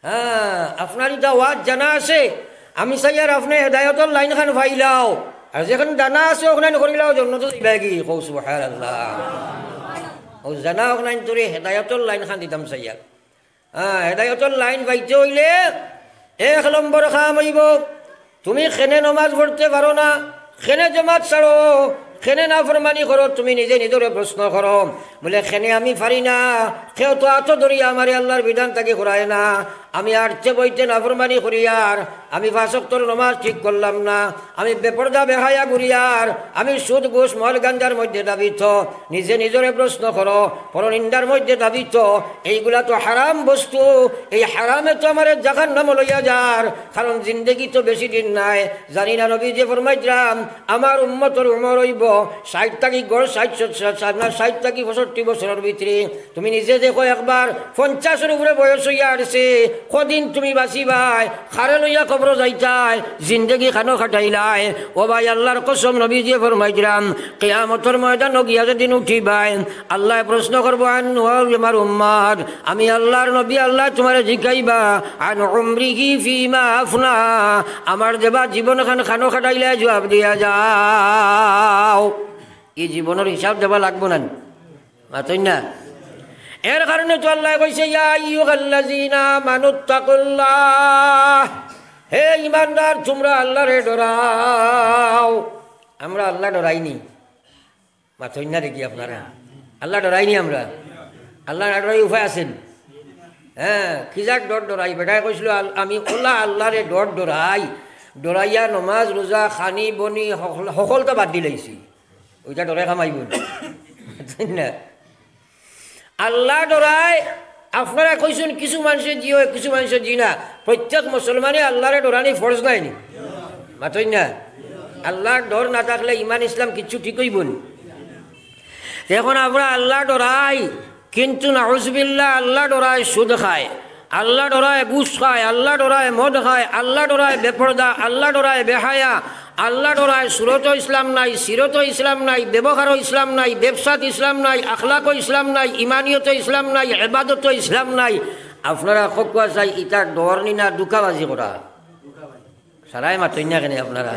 হ্যাঁ, আপনার ইতা ওয়াজ জানা আছে, আমি চাইয়ার আপনে হেদায়তর লাইন খান পাইলাও। আর যেখান জানা আছে, অখান করিলাও, জন্নতো যাইবায়গি। কও সুবহানাল্লাহ। অউ জানা অখান তোরে হেদায়তর লাইন খান দিতাম চাইয়ার। হ্যাঁ, হেদায়তর লাইন পাইতে অইলে এক নম্বর কাম অইবো, তুমি কেনে নমাজ পড়তে পারো না, কেনে জমাত ছাড়ো, কেনে নাফরমানি করো, তুমি নিজে নিজরে প্রশ্ন করো। বুলে, "কেনে আমি পারি না, কেউ তো আতো ধরিয়া আমারে আল্লার বিধান থাকি ঘুরায় না, আমি আটতে বইতে নাফরমানি করিয়ার, আমি পাঁচ ওয়াক্তর নমাজ ঠিক করলাম না, আমি বেপর্দা বেহায়া ঘুরিয়ার, আমি সুদ ঘুষ মদ গাঞ্জার মধ্যে দাবিত।" নিজে নিজরে প্রশ্ন করো, পরনিন্দার মধ্যে দাবিত, এইগুলা তো হারাম বস্তু, এই হারামে তো আমারে জাহান্নামো লইয়া যার, কারণ জিন্দেগি তো বেশি দিন নাই। জানি না নবীজিয়ে ফরমাইছলা, আমার উম্মতর উমর অইবো ষাইট থাকি গড় ষাইট, ষাইট, ষাইট, না, ষাইট থাকি পঁয়ষট্টি বছরর ভিতরে। তুমি নিজে দেখো একবার, পঞ্চাশর উপরে বয়স অইয়া আরছে, কদিন তুমি বাঁচিবায়? কারে লইয়া কবরো যাইতায়? জিন্দেগি খানো কাটাইলায়? ও ভাই, আল্লার কসম, নবীজিয়ে ফরমাইছলা, কিয়ামতর ময়দানো গিয়া যেদিন উঠিবায়, আল্লায় প্রশ্ন করবো, "আন, ও আমার উম্মত, আমি আল্লার নবী, আল্লায় তুমারে জিকাইবা, আন উমরিহি ফিমা আফনা, আমার দেবা জীবন খান খানো কাটাইলায়, জুয়াব দিয়া যাও।" ই জীবনর হিসাব দেবা লাগবো না নি? মাতইন না। এর কারণে তো আল্লায় কইছে, "ইয়া আইয়ুহাল্লাযীনা আমানুত্তাকুল্লাহ।" হে ঈমানদার, তুমরা আল্লারে ডরাও। আমরা আল্লা ডরাইনি। মাতইন না দেখি আপনারা। আল্লা ডরাইনি আমরা। আল্লা না ডরাই উপায় আছে নি? হ্যাঁ, কি যাক ডর ডরাই। বেটায় কইছিল, "আল-, আমি অলা আল্লারে ডর ডরাই। ডরাইয়া নমাজ, রোজা, খানি, বনি, হকল-, হকলতা বাদ দিলাইছি।" অইটা ডরে কামাইবো নি? মাতইন না। আল্লাহ ডরায়, আপনারা কইছইন কিছু মানষে জি অয়, কিছু মানষে জি না। প্রত্যেক মুসলমানে আল্লাহরে ডরানি ফরজ নায়নি? মাতইন না? আল্লাহর ডর না থাকলে ইমান ইসলাম কিচ্ছু ঠিক অইবো নি? এখন আমরা আল্লাহ ডরাই, কিন্তু নাউজুবিল্লাহ, আল্লাহ ডরায় সুদ খায়, আল্লাহ ডরায় ঘুষ খায়, আল্লাহ ডরায় মদ খায়, আল্লাহ ডরায় বেপর্দা, আল্লাহ ডরায় বেহায়া, আল্লাহ ডরায় সুরত ইসলাম নাই, সিরত ইসলাম নাই, ব্যবহারও ইসলাম নাই, ব্যবসাত ইসলাম নাই, আখলাকও ইসলাম নাই, ইমানিয়তও ইসলাম নাই, ইবাদতও ইসলাম নাই। আপনারা কউক্কা চাই, ইটা ডর নি না ধুকাবাজি করা? সারায় মাতইন না কেনে আপনারা?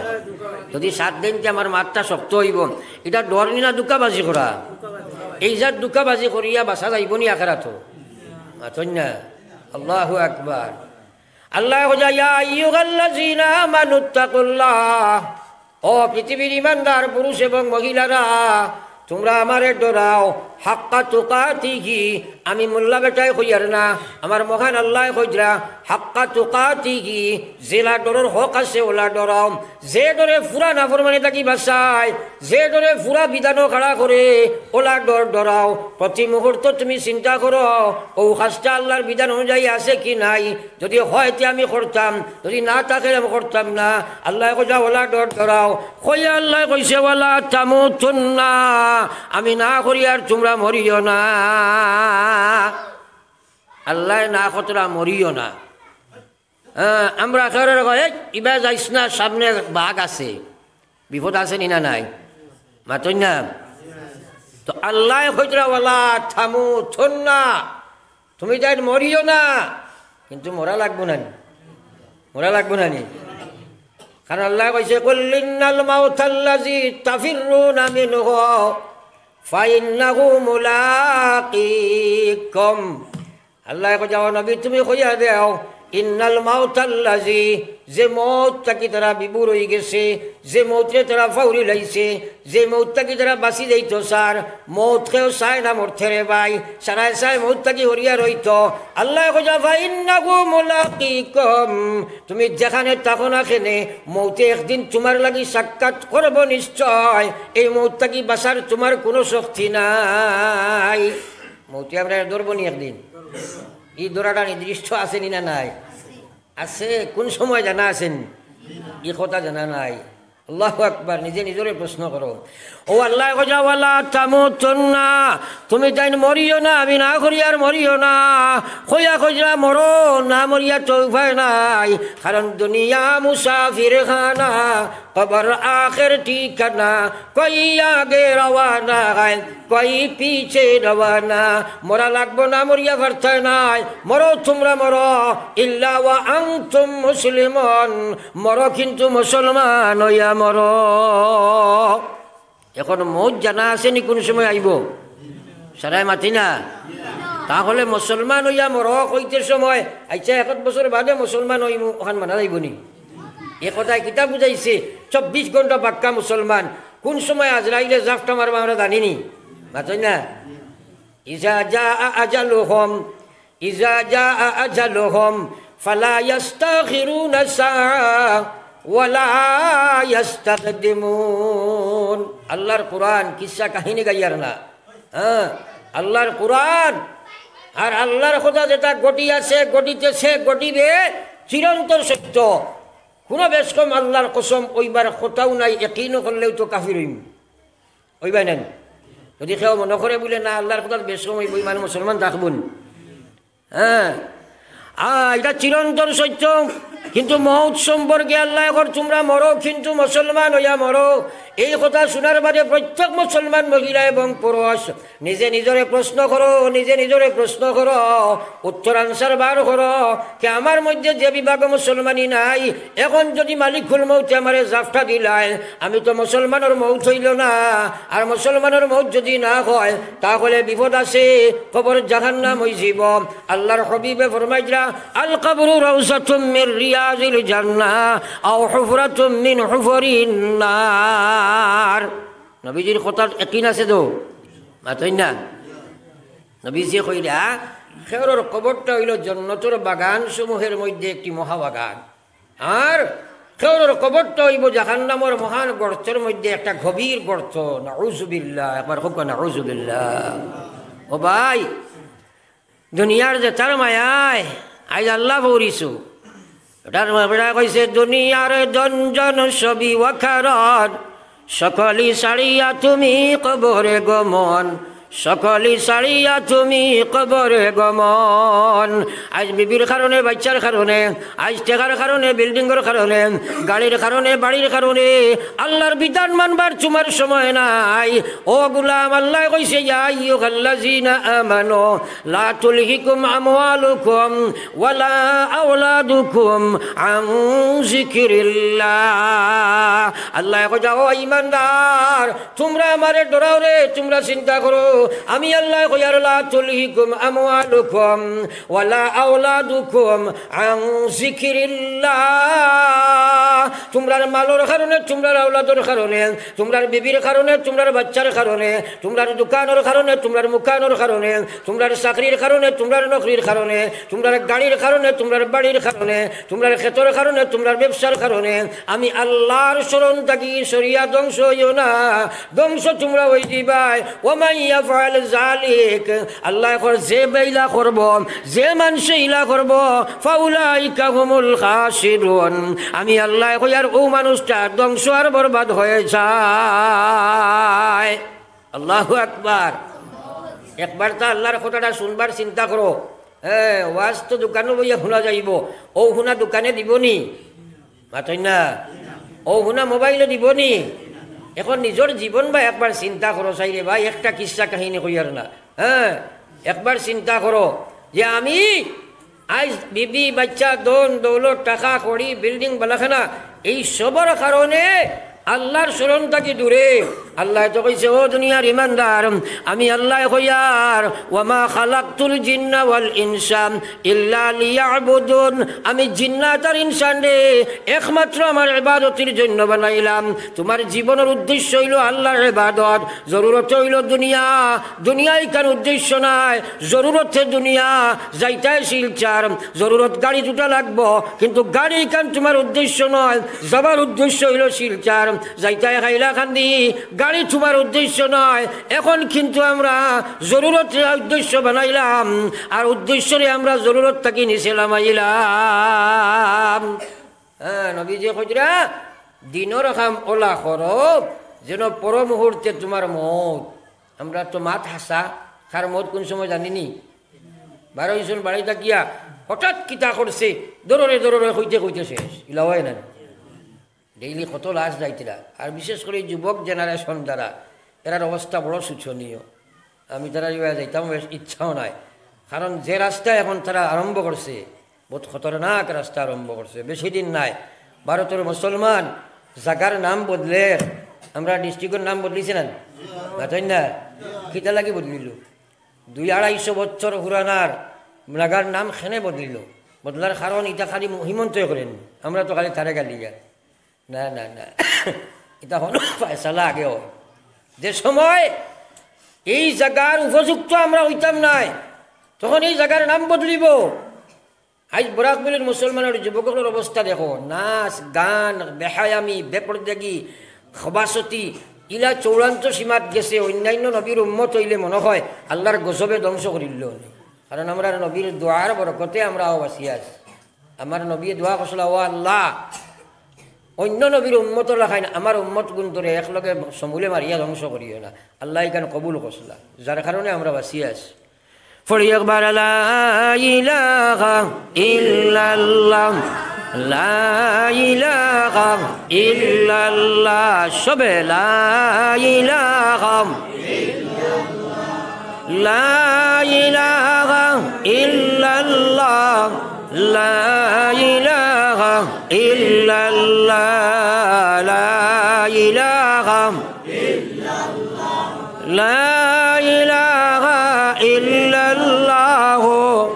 যদি সাত দিন যে আমার মাতটা শক্ত অইবো, ইটা ডর নি না ধুকাবাজি করা? এই জাত ধুকাবাজি করিয়া বাঁচা যাইবো নি আখেরাতো? মাতইন না। আল্লাহু আকবার। আল্লায় কইরা, "ইয়া আইয়ুহাল্লাযীনা আমানুত্তাকুল্লাহ।" ও পৃথিবীর ইমানদার পুরুষ এবং মহিলারা, তুমরা আমারে ডরাও, হাক্কা তুকাতিহি। আমি মোল্লা বেটায় কইয়ার না, আমার মহান আল্লায় কইরা, হাক্কা তুকাতিহি, যেলা ডরর হক আছে ওলা ডরাও। যে ডরে পুরা নাফরমানি থাকি বাঁচায়, যে ডরে পুরা বিধানো খাড়া করে, ওলা ডর ডরাও। প্রতি মুহূর্ত তুমি চিন্তা করো, অউ কাজটা আল্লাহর বিধান অনুযায়ী আছে কি নাই। যদি হয়, তে আমি করতাম, যদি না থাকে, আমি করতাম না। আল্লায় কইরা, ওলা ডর ডরাও। কইয়া আল্লায় কইছে, "ওয়ালা তামুতুন্না।" আমি না করিয়ার তুমরা মরিও না। আল্লায় না কতরা মরিও না। হ্যাঁ, আমরা কেউরে কই, "এই, ইবা যাইস না, সামনে বাঘ আছে।" বিপদ আছে নি না নাই? মাতইন না। তো আল্লায় কইরা, "ওয়ালা তামুতুন্না।" তুমি তাইন মরিও না, কিন্তু মরা লাগবো না নি? মরা লাগবো না নি? কারণ আল্লায় কইছে, "কুল ইন্নাল মাউতাল্লাযী তাফিররুনা মিনহু ফাইন্নাহু মুলাকীকুম।" আল্লায় কইরা, "ও নবী, তুমি কইয়া দেও, ইন্নাল মাউতাল্লাযী, যে মউত থাকি তারা বিভোর অইগেছে, যে মউতরে তারা ফাউরি লাইছে, যে মউত থাকি তারা বাঁচি যাইতো চার, মউত কেউ চায় না মরতে রে ভাই, সারায় চায় মউত থাকি হরিয়া রইতো।" আল্লায় কইরা, "ফাইন্নাহু মুলাকীকুম, তুমি যেখানে থাকো না কেনে, মউতে একদিন তুমার লাগি সাক্ষাৎ করবো নিশ্চয়। এই মউত থাকি বাঁচার তুমার কুনু শক্তি নাই।" মউতে আমরারে ধরবো নি একদিন? ই ধরাটা নির্দিষ্ট আছে নি না নাই? আছে। কুন সময় জানা আছে নি? ই কথা জানা নাই। আল্লাহু আকবার। নিজে নিজরে প্রশ্ন করো। ও আল্লায় কইরা, "ওয়ালা তামুতুন্না।" তুমি তাইন মরিও না, আমি না করিয়ার মরিও না। কইয়া কইরা, "মরো না, মরিয়া তো উপায় নাই।" কারণ দুনিয়া মুসাফির খানা, কবর আখের ঠিকানা, কই আগে রওয়ানা হয়, কই পিছে রওয়ানা। মরা লাগবো না, মরিয়া পারতায় নায়। মরো তুমরা মরো, ইল্লা ওয়া আনতুম মুসলিমুন। মরো কিন্তু মুসলমান অইয়া মরো। এখন মউত জানা আছে নি কুন সময় আইবো? সারায় মাতি না। তাহলে মুসলমান অইয়া মরো কইতে সময়, আচ্ছা, এক বছর বাদে মুসলমান অইমু, অখান মানা যাইবো নি? এ কথায় কিতা বুঝাইছে? চব্বিশ ঘন্টা পাক্কা মুসলমান। কুন সময় আজরাইলে জাপটা মারবা আমরা জানি নি? মাতইন না। ইজা জাআ আজালুহুম, ইজা জাআ আজালুহুম ফালা ইয়াস্তাখিরুনা সাআ ওয়ালা ইয়াস্তাকদিমুন। আল্লাহর কোরআন কিচ্ছা কাহিনী গাইয়ার না। হ্যাঁ, আল্লাহর কোরআন আর আল্লাহর কথা যেটা ঘটি আছে, ঘটিতেছে, ঘটিবে, চিরন্তর সত্য। কুনু বেশকম আল্লাহর কসম অইবার কথাউ নাই, একিন করলেউ তো কাফির অইমু। অইবায় নানি? যদি কেউ মনো করে বুলে, "না, আল্লাহর কথাত বেশকম অইবো", ইমান মুসলমান থাকবো নি? হ্যাঁ। আ, ইটা চিরন্তর সত্য। কিন্তু মউত সম্পর্কে আল্লায় কইরা, "তুমরা মরো, কিন্তু মুসলমান অইয়া মরো।" এই কথা শুনার বাদে প্রত্যেক মুসলমান মহিলা এবং পুরুষ নিজে নিজরে প্রশ্ন করো, নিজে নিজরে প্রশ্ন করো, উত্তর answer বার করো, কে আমার মধ্যে যে বিভাগ মুসলমানি নাই, এখন যদি মালিকুল মউতে আমারে জাপটা দিলায়, আমি তো মুসলমানর মউত অইলো না। আর মুসলমানর মউত যদি না হয়, তাহলে বিপদ আছে, কবর জাহান্নাম অইযিবো। আল্লাহর হাবিবে ফরমাইরা, "আল কবরু রাউজাতুম মিন রিয়াজিল জান্নাহ আও হুফরাতুম মিন হুফুরিন নার।" নবীজির কথাত একিন আছে তো? মাতইন না। নবীজিয়ে কইরা, "কেউরর কবরটা অইলো জন্নতর বাগান সমূহের মধ্যে একটি মহাবাগান। আর কেউরর কবরটা অইবো জাহান্নামর মহান গর্তর মধ্যে একটা গভীর গর্ত।" নাউজুবিল্লাহ, একবার কউক্কা নাউজুবিল্লাহ। ও ভাই, দুনিয়ার যেতার মায়ায় আইজ আল্লাহ পৌরিছু। এটার বেড়া কইছে, "দুনিয়ার ধন জন সবই অকারণ, সকলি ছাড়িয়া তুমি কবরে গমন, সকলি ছাড়িয়া তুমি কবরে গমন।" আইজ বিবির কারণে, বাইচ্চার কারণে, আইজ টেকার কারণে, বিল্ডিংর কারণে, গাড়ির কারণে, বাড়ির কারণে আল্লাহর বিধান মানবার তুমার সময় নাই। ও গুলাম, আল্লাহ কইছে, "ইয়া আইয়ুহাল্লাযীনা আমানু লা তুলহিকুম আমওয়ালুকুম ওয়ালা আওলাদুকুম আন যিকিরিল্লাহ।" আল্লাহ কইছে, "ও ইমানদার, তুমরা আমারে ডরাও রে, তুমরা চিন্তা করো।" আমি আল্লাহ কইয়ার, "লা তুলহিকুম আমওয়ালুকুম ওয়ালা আওলাদুকুম আন যিকিরিল্লাহ।" তুমরার মালর কারণে, তুমরার আওলাদর কারণে, তুমরার বিবির কারণে, তুমরার বাইচ্চার কারণে, তুমরার দোকানর কারণে, তুমরার মুকানর কারণে, তুমরার চাকরির কারণে, তুমরার নকরির কারণে, তুমরার গাড়ির কারণে, তুমরার বাড়ির কারণে, তুমরার খেতর কারণে, তুমরার ব্যবসার কারণে আমি আল্লাহর স্মরণ থাকি সরিয়া ধ্বংস অইও না। ধ্বংস তুমরা অই যিবায়। ওয়া মান ইয়াফআল যালিক, আল্লাহ কর, যে বেইলা করব, যে মানষে ইলা করব, ফাউলাইকা হুমুল খাসিরুন। আমি আল্লাহ কইয়ার, ও মানুষটা ধ্বংস আর বরবাদ হয়ে যায়। আল্লাহু আকবার। একবার তা আল্লাহর কথাটা শুনবার চিন্তা করো। হ্যাঁ, ওয়াজ তো দোকানো বইয়া হুনা যাইব, ও হুনা দোকানে দিবনি? মাতইন না। ও হুনা মোবাইলে দিবনি? এখন নিজর জীবন বা একবার চিন্তা করো চাই রে ভাই, একটা কিচ্ছা কাহিনী কইয়ার না। হ্যাঁ, একবার চিন্তা করো যে আমি আইজ বিবি, বাইচ্চা, ধন, দৌলত, টাকা, কড়ি, বিল্ডিং, বালাখানা, এই সবর কারণে আল্লাহর স্মরণ থাকি দূরে। আল্লাহ তো কইছে, "ও দুনিয়ার ইমানদার, আমি আল্লাহ কইয়ার, ওয়ামা খালাকতুল জিন্না ওয়াল ইনসা ইল্লা লিয়াবুদুন।" আমি জিন্নাত আর ইনসানরে একমাত্র আমার ইবাদতির জন্য বানাইলাম। তুমার জীবনর উদ্দেশ্য অইলো আল্লাহর ইবাদত, জরুরত অইলো দুনিয়া। দুনিয়া ইখান উদ্দেশ্য নায়, জরুরতে দুনিয়া, যাইতায় শিলচর, জরুরত গাড়ি দুটা লাগবো, কিন্তু গাড়ি ইখান তুমার উদ্দেশ্য নায়, যাবার উদ্দেশ্য অইলো শিলচর, যাইতায় হাইলাকান্দি, গাড়ি তুমার উদ্দেশ্য নায়। এখন কিন্তু আমরা জরুরতরে উদ্দেশ্য বানাইলাম, আর উদ্দেশ্যরে আমরা জরুরত থাকি নিচে লামাইলাম। হ্যাঁ, নবীজি কইরা, দিনর কাম ওলা করো, যেন পর মুহূর্তে তুমার মউত। আমরা তো মাত হাছা, কার মউত কোন সময় জানিনি। বারো ইসন বাড়ি থাকিয়া হঠাৎ কিতা করছে, দররে দররে কইতে কইতে শেষ, ইলা অয় না? ডেইলি কত লাশ যাইতরা, আর বিশেষ করি যুবক জেনারেশন যারা, এরার অবস্থা বড় শোচনীয়। আমি তারার ইবায় যাইতাম বেশ ইচ্ছাও নাই, কারণ যে রাস্তা এখন তারা আরম্ভ করছে, বহুত খতরনাক রাস্তা আরম্ভ করছে। বেশি দিন নাই, ভারতর মুসলমান জাগার নাম বদলের, আমরা ডিস্ট্রিক্টর নাম বদলিছে না? মাতইন না? কিতা লাগি বদলিল? দুই আড়াইশো বছর পুরানার জাগার নাম কেনে বদলিল? বদলার কারণ ইটা খালি হিমন্তই করেন, আমরা তো খালি তারে গালি আর। না, না, না। ইটা হনো ফয়সালা আগে অয়। যে সময় এই জাগার উপযুক্ত আমরা অইতাম নায়, তখন এই জাগার নাম বদলিব। আইজ বরাক ভ্যালির মুসলমানর যুবকর অবস্থা দেখো, নাচ, গান, বেহায়ামি, বেপর্দাগি, খবাসতি, ইলা চূড়ান্ত সীমাত গেছে। অন্যান্য নবীর উম্মত অইলে মনে হয় আল্লাহর গজবে ধ্বংস করিল। কারণ আমরার নবীর দোয়ার বরকতে আমরাও বাঁচিয়া আছি। আমার নবীয়ে দোয়া করছিল, "ও আল্লাহ, অন্য নবীর উম্মতর লাখান আমার উম্মতগুনতরে একলগে সমূলে মারিয়া ধ্বংস করিও না।" আল্লায় ইখান কবুল করছিলা, যার কারণে আমরা বাঁচিয়া আছি। পড়ি একবার, লা ইলাহা ইল্লাল্লাহ, লা ইলাহা ইল্লাল্লাহ, সবে লা ইলাহা, লা ইলাহা ইল্লাল্লাহ, লা ইলাহা ইল্লাল্লাহ, লা ইলাহা লা ইলাহা ইল্লাল্লাহু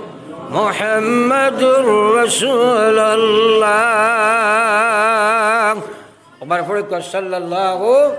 মুহাম্মাদুর রাসূলুল্লাহ। আবার পড়ি কও, সাল্লাল্লাহু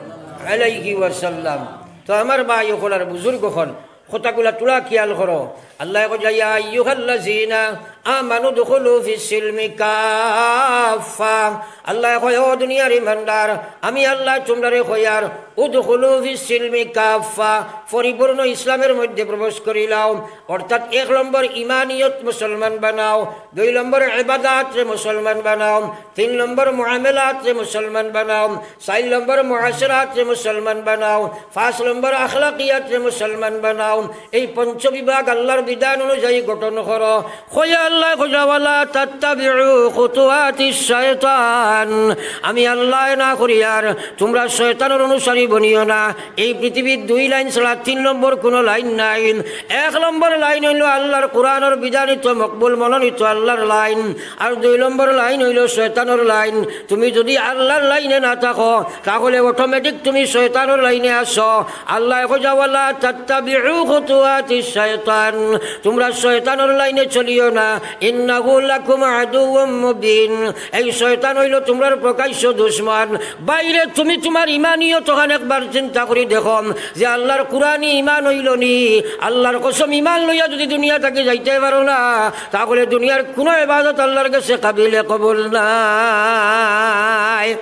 আলাইহি ওয়াসাল্লাম। তো আমার ভাই অকল আর বুজুর্গ অকল, কথাগুলা তুলা খিয়াল করো। আল্লায় কইলা, "ইয়া আইয়ুহাল্লাযীনা আমানু উদখুলু ফিস সিলমি কাফফা।" আল্লায় কয়, "ও দুনিয়ার ইমানদার, আমি আল্লায় তুমরারে কইয়ার, উদখুলু ফিস সিলমি কাফফা, পরিপূর্ণ ইসলামের মধ্যে প্রবেশ করিলাও।" অর্থাৎ এক নম্বর ইমানিয়ত মুসলমান বানাও, দুই নম্বর ইবাদাতরে মুসলমান বানাও, তিন নম্বর মুআমালাতরে মুসলমান বানাও, চাইর নম্বর মুআশারাতরে মুসলমান বানাও, পাঁচ নম্বর আখলাকিয়াতরে মুসলমান বানাও। এই পঞ্চ বিভাগ আল্লাহর বিধান অনুযায়ী গঠন করো। কইয়া আল্লায় কইলা, "ওয়ালা তাত্তাবিউ খুতুওয়াতিশ শায়তান।" আমি আল্লায় না করিয়ার তুমরা শয়তানর অনুসারী বনিও না। এই পৃথিবীত দুই লাইন ছাড়া তিন নম্বর কুনু লাইন নাই। এক নম্বর লাইন অইলো আল্লাহর কোরআনর বিধানিত মকবুল মনোনীত আল্লাহর লাইন, আর দুই নম্বর লাইন অইলো শয়তানর লাইন। তুমি যুদি আল্লাহর লাইনে না থাকো, তাহলে automatic তুমি শয়তানর লাইনে আছো। আল্লায় কইলা, "ওয়ালা তাত্তাবিউ খুতুওয়াতিশ শায়তান।" তুমরা শয়তানর লাইনে চলিও না। "ইন্নাহু লাকুম আদুউম মুবিন।" এই শয়তান অইলো তুমরার প্রকাশ্য দুশমন। বাইরে তুমি তুমার ইমানিয়ত অখান একবার চিন্তা করি দেখো যে আল্লাহর কোরআনি ইমান অইলো নি? আল্লাহর কসম, ইমান লইয়া যুদি দুনিয়া থাকি যাইতে পারো না, তাহলে দুনিয়ার কুনু ইবাদত আল্লাহর গেছে কাবিলে কবুল নায়।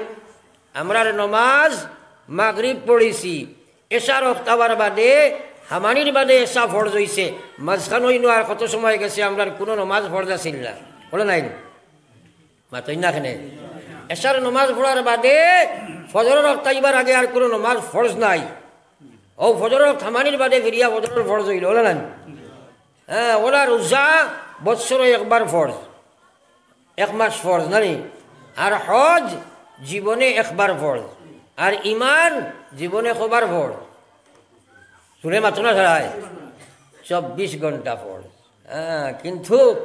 আমরার নমাজ মাগরিব পড়ছি, এশার অক্ত আওয়ার বাদে, হামানির বাদে এশা ফরজ অইছে। মাঝখানো ইনো আর কত সময় গেছে, আমরার কুনু নমাজ ফরজ আছিল না, বলো নাই? মাতইন না কেনে? এশার নমাজ পড়ার বাদে ফজরর অক্ত আইবার আগে আর কুনু নমাজ ফরজ নাই। অউ ফজরর অক্ত হামানির বাদে ফিরিয়া ফজরর ফরজ অইলো, বলো না? হ্যাঁ, অলা রোজা বৎসরো একবার ফরজ, এক মাস ফরজ, না নি? আর হজ জীবনে একবার ফরজ, আর ইমান জীবনে কবার ফরজ? জুরে মাতো না ছাড়াই, চব্বিশ ঘন্টা ফরজ। হ্যাঁ, কিন্তু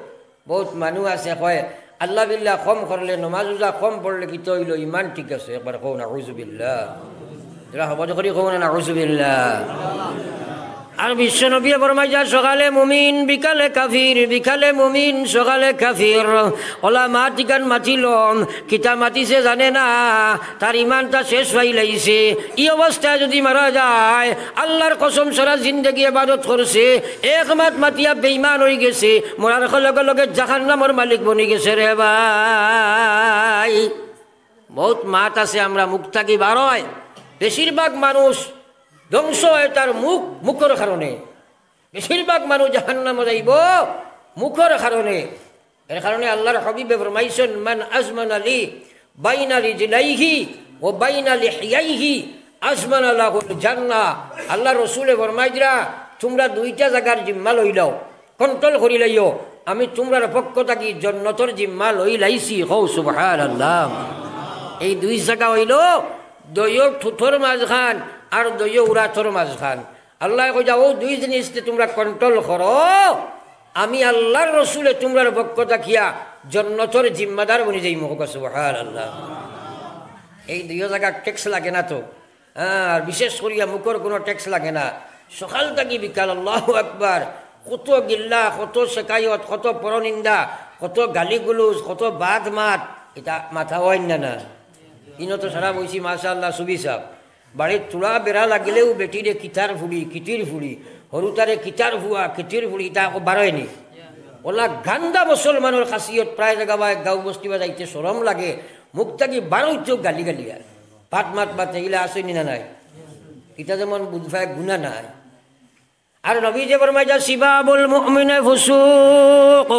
বউত মানুষ আছে কয়, "আল্লাহ বিল্লাহ কম করলে, নমাজ রোজা কম পড়লে কিতা অইলো? ইমান ঠিক আছে।" একবার কও, "নাউজুবিল্লাহ।" এরা হবজ করি কও না, "নাউজুবিল্লাহ।" আর বিশ্ব নবী ফরমাইছইন, "সকালে মুমিন, বিকালে কাফির, বিকালে মুমিন, সকালে কাফির।" অলা মাত ইখান মাতিলো, কিতা মাতিছে জানে না, তার ইমানটা শেষ অইলাইছে। ই অবস্থায় যুদি মারা যায়, আল্লাহর কসম, সারা জিন্দেগি ইবাদত করছে, এক মাত মাতিয়া বেঈমান অইগেছে, মরার লগে লগে জাহান্নামর মালিক বনিগেছে রে ভাই। বউত মাত আছে আমরার মুখ থাকি বারয়, বেশিরভাগ মানুষ ধ্বংস অয় তার মুখ, মুখর কারণে। বেশিরভাগ মানুষ জাহান্নামো যাইবো মুখর কারণে। এর কারণে আল্লাহর হাবিবে ফরমাইছইন, "মান আজমানা লি বাইনা রিজলাইহি ওয়া বাইনা লিহিয়াইহি আজমানা লাহুল জান্নাহ।" আল্লাহর রসুলে ফরমাইরা, তুমরা দুইটা জাগার জিম্মা লইলাও, control করিলাইও, আমি তুমরার পক্ষ থাকি জন্নতর জিম্মা লইলাইছি। কও সুবহানাল্লাহ। এই দুই জাগা অইলো দুইও ঠুটর মাঝখান আর দুইও উরাতর মাঝখান। আল্লায় কইরা, "অউ দুই জিনিসরে তুমরা control করো, আমি আল্লাহর রসুলে তুমরার পক্ষ থাকিয়া জন্নতর জিম্মাদার বনি যাইমু।" কও সুবহানাল্লাহ। এই দুইও জাগার tax লাগে না তো। হ্যাঁ, আর বিশেষ করিয়া মুখর কুনু tax লাগে না। সকাল থাকি বিকাল, আল্লাহু আকবার, কত গিল্লা, কত শেকায়ত, কত পরনিন্দা, কত গালিগুলুজ, কত বাদ মাত, ইতা মাতা অয় না না? ইনো তো সারা বইছি, মাশাআল্লাহ, সুবি সাব। বাড়িত থুড়া বেড়া লাগিলেউ বেটিরে কিতার ফুড়ি, কিতির ফুড়ি, হুরুতারে কিতার ফুয়া, কিতির ফুড়ি, ইতা আকো বারয় নি। অলা গান্দা মুসলমানর খাসিয়ত, প্রায় জাগা বা গাঁও বস্তি বা যাইতে শরম লাগে, মুখ থাকি বারইতো গালি গালিয়া। বাদ মাত মাতে ইলা আছে নি না নাই? ইতা যেমন বুঝবায় গুনা নাই। আর নবীজিয়ে ফরমাইরা, "সিবাবুল মুমিনি ফুসুক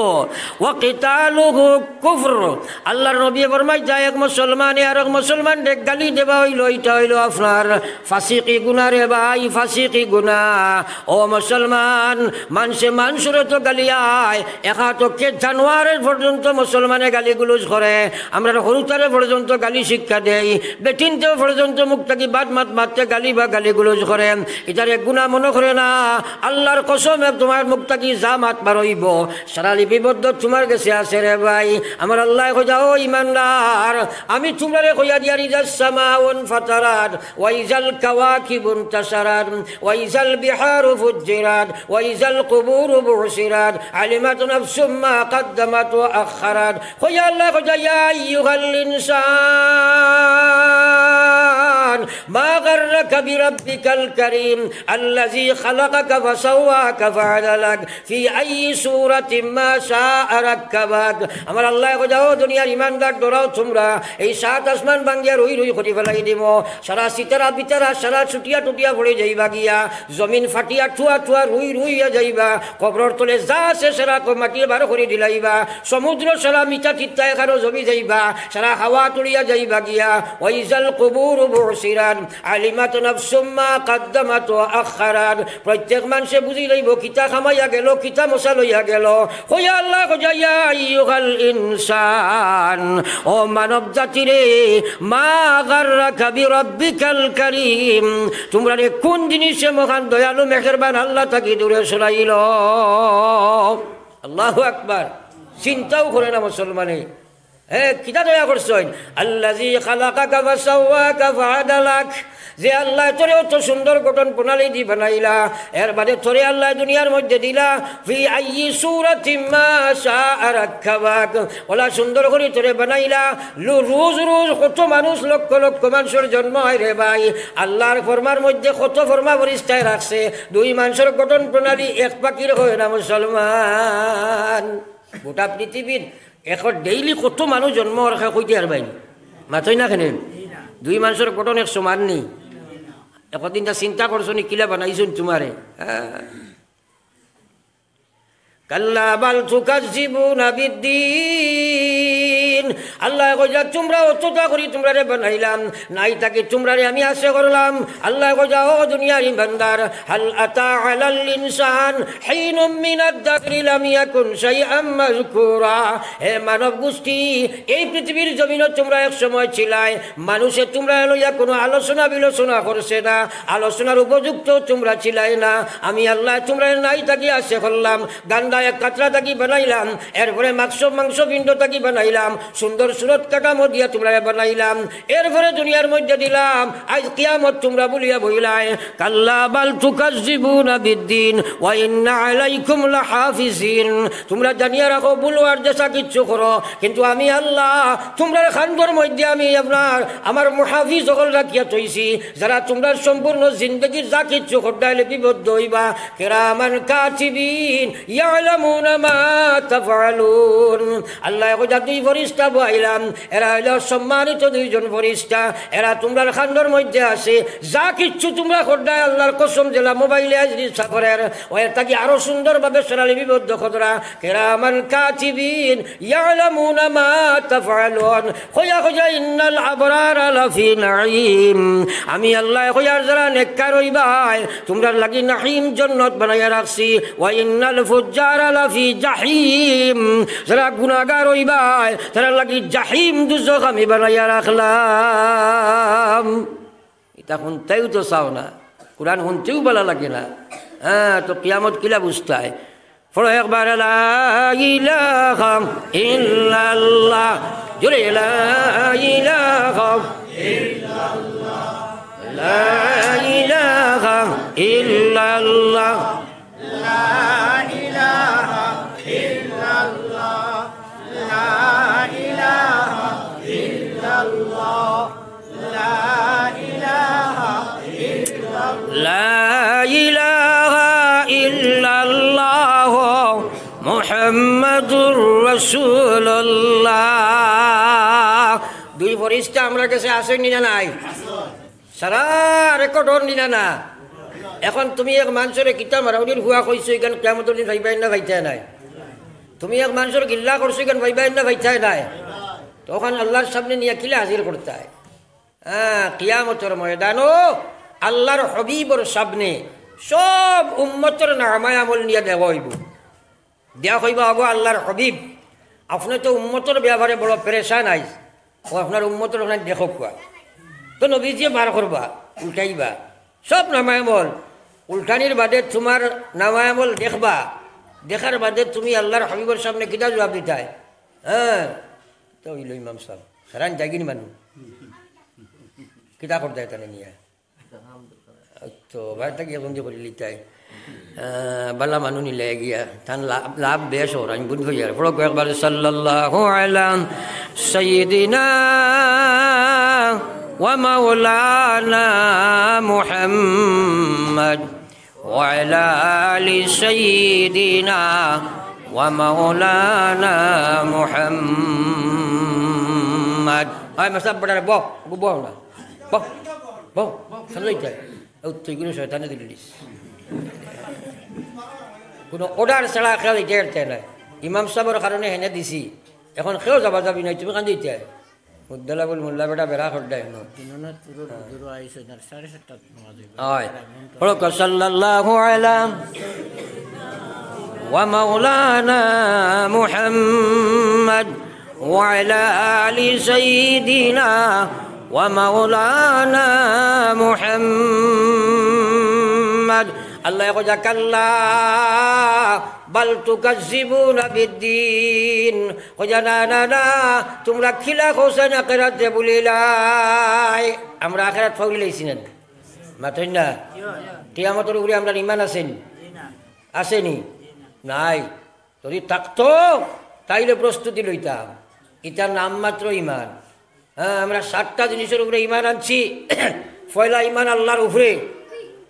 ওয়া কিতালুহু কুফর।" আল্লাহর নবীয়ে ফরমাইরা, এক মুসলমানে আরক মুসলমানরে গালি দেওয়া অইলো, ইটা অইলো আপনার ফাসিকি গুনা রে ভাই, ফাসিকি গুনা। ও মুসলমান, মানষে মানষরে তো গালিয়ায়, একা তো কে জানোয়ারে পর্যন্ত মুসলমানে গালিগুলুজ করে, আমরার হুরুতারে পর্যন্ত গালি শিক্ষা দেয়, বেটিন্তেও পর্যন্ত মুখ থাকি বাদ মাত মাততে গালি বা গালিগুলুজ করে। ইতারে গুনা মনো করে না। আল্লাহর কসম, এ তুমার মুখ থাকি যা মাত বারইবো, সারা লিপিবদ্ধ তুমার গেছে আছে রে ভাই। আমার আল্লায় কইরা, "ও ইমানদার, আমি তুমরারে কইয়া দিয়ার, ইজাস সামাউন ফাতারাত, ওয়া ইজাল কাওয়াকিবুন তাসারাত, ওয়া ইজাল বিহারু ফুজ্জিরাত, ওয়া ইজাল কুবুরু বুসিরাত, আলিমাত নাফসুম মা কাদ্দামাত ওয়া আখখারাত।" কইয়া আল্লায় কইরা, "ইয়া আইয়ুহাল ইনসান, ما غرك بربك الكريم الذي خلقك فسواك فعدلك في أي صورة ما شاء ركبك। আমার আল্লায় কইতা, "ও দুনিয়ার ইমানদার, ডরাও তুমরা, এই সাত আসমান ভাঙ্গিয়া রুই রুই করি ফালাই দিমু, সারা সিতারা বিতারা সারা ছুটিয়া টুটিয়া পড়ি যাইবা গিয়া, জমিন ফাটিয়া টুয়া টুয়া রুই রুইয়া যাইবা, কবরর তলে যা আছে সারা ক-, মাটি বার করি দিলাইবা, সমুদ্র সারা মিঠা তিতা এখানো জমি যাইবা, সারা হাওয়াত উড়িয়া যাইবা গিয়া।" وإذا القبور بعثرت علمت نفس ما قدمت وأخرت। প্রত্যেক মানষে বুঝি লইবো কিতা কামাইয়া গেলো, কিতা মশা লইয়া গেলো। কইয়া আল্লায় কইতা, يا أيها الإنسان, ও মানব জাতি রে, ما غرك بربك الكريم, তুমরারে কুন জিনিসে মহান দয়ালু মেহেরবান আল্লাহ থাকি দূরে সরাইলো? আল্লাহু আকবার। চিন্তাও করে না মুসলমানে। হে, কিতা দয়া করছইন? الذي خلقك فسواك فعدلك। যে আল্লায় তোরে অত সুন্দর গঠন প্রণালী দি বানাইলা, এর বাদে তোরে আল্লায় দুনিয়ার মধ্যে দিলা, في أي صورة ما شاء ركبك। অলা সুন্দর করি তোরে বানাইলা। লু-, রোজ রোজ কত মানুষ, লক্ষ লক্ষ মানষর জন্ম অয় রে ভাই। আল্লার ফরমার মধ্যে কত ফরমা ফিরিস্তায় রাখছে। দুই মানষর গঠন প্রণালী এক পাখির হয় না মুসলমান। গোটা পৃথিবীর এখন daily কত মানুষ জন্ম অর, কইতে পারবায় নি? মাতইন না কেনে? দুই মানষর গঠন এক সমান নি। একদিন তা চিন্তা করছো নি, কিলা বানাইছইন তুমারে? হ্যাঁ। كلا بل تكذبون بالدين। আল্লায় কইতা, তুমরা অততা করি তুমরারে বানাইলাম, নাই থাকি তুমরারে আমি আছে করলাম। আল্লায় কইতা, ও দুনিয়ার ইমানদার, هل أتى على الإنسان حين من الدهر لم يكن شيئا مذكورا। হে মানব গোষ্ঠী, এই পৃথিবীর জমিনো তুমরা এক সময় ছিলায়, মানষে তুমরারে লইয়া কুনু আলোচনা বিলোচনা করছে না, আলোচনার উপযুক্ত তুমরা ছিলায় না। আমি আল্লায় তুমরারে নাই থাকি আছে করলাম, গান্দা এক কাতরা থাকি বানাইলাম, এরপরে মাংস, মাংসপিণ্ড থাকি বানাইলাম, সুন্দর সুরত কাঠামো দিয়া তুমরারে বানাইলাম, এরপরে দুনিয়ার মধ্যে দিলাম, আইজ কিয়ামত তুমরা ভুলিয়া বইলায়। كلا بل تكذبون بالدين وإن عليكم لحافظين। তুমরা জানিয়া রাখো, ভুল অওয়ার দেশা কিচ্ছু করো, কিন্তু আমি আল্লাহ তুমরার কান্দর মধ্যে আমি আপনার আমার মুহাফিজ অকল রাখিয়া থইছি, যারা তুমরার সম্পূর্ণ জিন্দেগির যা কিচ্ছু কররায় লিপিবদ্ধ অইবা। كراما كاتبين يعلمون ما تفعلون। আল্লায় কইতা দুই ফিরিস্তা বওয়াইলাম, এরা অইলো সম্মানিত দুইজন ফিরিস্তা, এরা তুমরার কান্দর মধ্যে আছে। যা কিচ্ছু তুমরা কররায়, আল্লার কসম যেলা মোবাইলে আইজ register করের, অউ এর থাকি আরো সুন্দরভাবে সারা লিপিবদ্ধ কররা। كراما كاتبين يعلمون ما تفعلون। কইয়া কইয়া إن الأبرار لفي نعيم। আমি আল্লায় কইয়ার যারা নেককার অইবায়, তুমরার লাগি নাঈম জন্নত বানাইয়া রাখছি। وإن الفجار لفي جحيم। যারা গুনাগার অইবায়, তারার লাগি জাহিম দুজখ আমি বানাইয়া রাখলাম। ইতা হুনতেও তো চাও না, কুরআন হুনতেও ভালা লাগে না। হ্যাঁ, তো কিয়ামত কিলা বুঝতায়? পড়ো একবার, لا إله إلا الله। জোরে, لا إله إلا الله। لا إله إلا الله। لا إله إلا الله، لا إله إلا الله، لا إله إلا الله، لا إله إلا الله، محمد رسول الله। দুই ফিরিস্তা আমরার গেছে আছইন নি না নাই? সারা record অর নি না না? এখন তুমি এক মানষরে কিতা মারাউনির হুয়া কইছো, ইখান কিয়ামতর দিন পাইবায় না পাইতায় নায়? তুমি এক মানষর গিল্লা করছো, ইখান পাইবায় না পাইতায় নায়? তখন আল্লার সামনে নিয়া কিলা হাজির করতায়? হ্যাঁ, কিয়ামতর ময়দানো আল্লার হাবিবর সামনে সব উম্মতর নামায়ে আমল নিয়া দেওয়া অইবো। দিয়া কইবা, "ওগো আল্লার হাবিব, আপনে তো উম্মতর ব্যাপারে বড় পেরেশান আইজ, ও আপনার উম্মতর ওখানে দেখউক্কা।" তো নবীজিয়ে বার করবা, উল্টাইবা, সব নামায়ে আমল উল্টানির বাদে তুমার নামায়ে আমল দেখবা, দেখার বাদে তুমি আল্লার হাবিবর সামনে কিতা জুয়াব দিতায়? হ্যাঁ, তো অইলো ইমাম সাব, হেরান যাইগিনি মানু, কিতা করতায় তানে নিয়া? তো ভাই তাকে এখন যে করি লিতাই। আহ, বালা মানু নিলে গিয়া, তান লাভ, লাভ বেশ অর, আমি বুঝবো ইয়ার। পড়ো কয়েকবার, সাল্লাল্লাহু আলা সাইয়্যিদিনা ومولانا محمد وعلى آل سيدنا ومولانا محمد. ওই মাস্টার বেটারা বহ, বহ না। বহ, বহ, সামনে যাই। ও তুই গুলো শয়তানে দিলিস। কোনো অর্ডার ছাড়া খেয়াল ইটা এরতে নাই। ইমাম সাহেবের কারণে হেনে দিছি। এখন কেউ যাবা যাবি নাই, তুমি কান দিতে? মুদ্দালাবুল মোল্লা বেটা বেড়া খড্ডা এনো। দিননাথপুরের হুজুরও আইছে, না, সাড়ে সাতটাত নামাজ হইব। হয়। তারা মন্ত্র পড়ো, সাল্লাল্লাহু আলা ওয়া মাওলানা মুহাম্মদ ওয়া আলা আলি সাইয়্যিদিনা ওয়া মাওলানা মুহাম্মদ। আল্লাহ কইয়া, "কাল্লা বাল তুকাজ্জিবুনা বিদ্দিন।" কইয়া, "না, না, না, তোমরা খিলা হোসেন আখেরাতে ভুলিলাই।" আমরা আখেরাত ফাউলি লাইছি না? মাতইন না? কিয়ামতর উপরে আমরার ইমান আছেনি? আছেনি? নাই। যদি থাকতো, তাইলে প্রস্তুতি লইতাম। ইটা নাম মাত্র ইমান। হ্যাঁ, আমরা সাতটা জিনিসের উপরে ইমান আনছি। পয়লা ইমান আল্লাহর উপরে,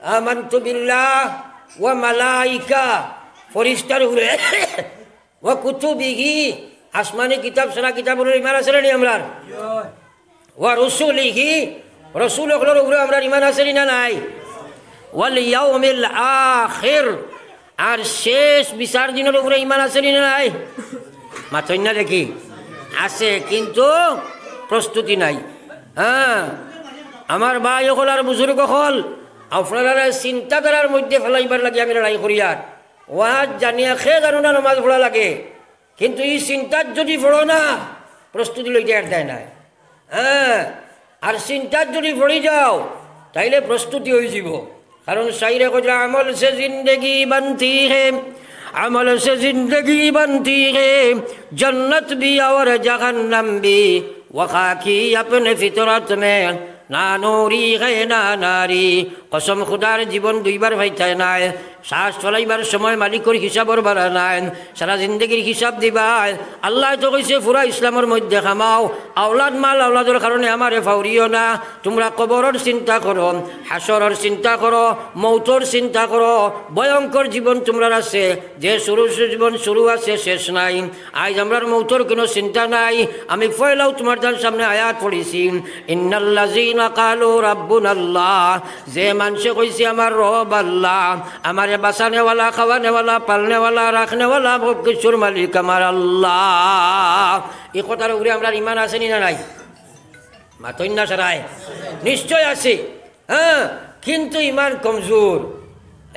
আমানতু বিল্লাহ ওয়া মালাইকা, ফরিস্তার উপরে, ওয়া কুতুবিহি, আসমানি কিতাব ছাড়া কিতাবর উপরে ইমান আছে না নি আমরার? ওয়া রুসুলিহি, রসুল অকলর উপরে আমরার ইমান আছে নি না নাই? ওয়াল ইয়াউমিল আখির, আর শেষ বিচার দিনর উপরে ইমান আছে নি না নাই? মাতইন না দেখি, আছে, কিন্তু প্রস্তুতি নাই। হ্যাঁ, আমার ভাই অকল আর বুজুর্গ অকল, আপনারারে চিন্তাধারার মধ্যে ফেলাইবার লাগি আমি লড়াই করিয়ার। ওয়াজ জানিয়া কে জানো না নমাজ পড়া লাগে, কিন্তু ই চিন্তাত যদি পড়ো না, প্রস্তুতি লইতে আর দেয় নাই। হ্যাঁ, আর চিন্তাত যদি পড়ি যাও, তাইলে প্রস্তুতি অইযিবো। কারণ শাইরে কইরা, "আমল সে জিন্দেগি বনতি হে, আমল সে জিন্দেগি বনতি হে, জন্নত ভি অর জাহান্নাম ভি, ওয়া খাকি অপনে ফিতরত মে, না নুরি হে না নারি।" কসম খুদার, জীবন দুইবার পাইতায় নায়। শ্বাস চলাইবার সময় মালিকর হিসাবর বারা নাই, সারা জিন্দেগির হিসাব দিবায়। আল্লায় তো কইছে, "পুরা ইসলামর মধ্যে কামাও, আওলাদ মাল আওলাদর কারণে আমারে ফাউরিও না।" তোমরা কবরর চিন্তা করো, হাশরর চিন্তা করো, মৌতর চিন্তা করো, ভয়ঙ্কর জীবন তোমরার আছে, যে শুরু জীবন শুরু আছে, শেষ নাই। আইজ আমরার মৌতর কোনো চিন্তা নাই। আমি পয়লাউ তোমার তান সামনে আয়াত পড়ছি, "ইন্নাল্লাযীনা ক্বালু রাব্বুনাল্লাহ", যে মানষে কইছে, "আমার রব আল্লাহ, আমারে বাঁচানেওয়ালা, খাওয়ানেওয়ালা, পালনেওয়ালা, রাখনেওয়ালা, সব কিছুর মালিক আমার আল্লাহ।" ই কথার উপরে আমরার ইমান আছে নি না নাই? মাতইন না সারায়। নিশ্চয় আছে। হ্যাঁ, কিন্তু ইমান কমজোর।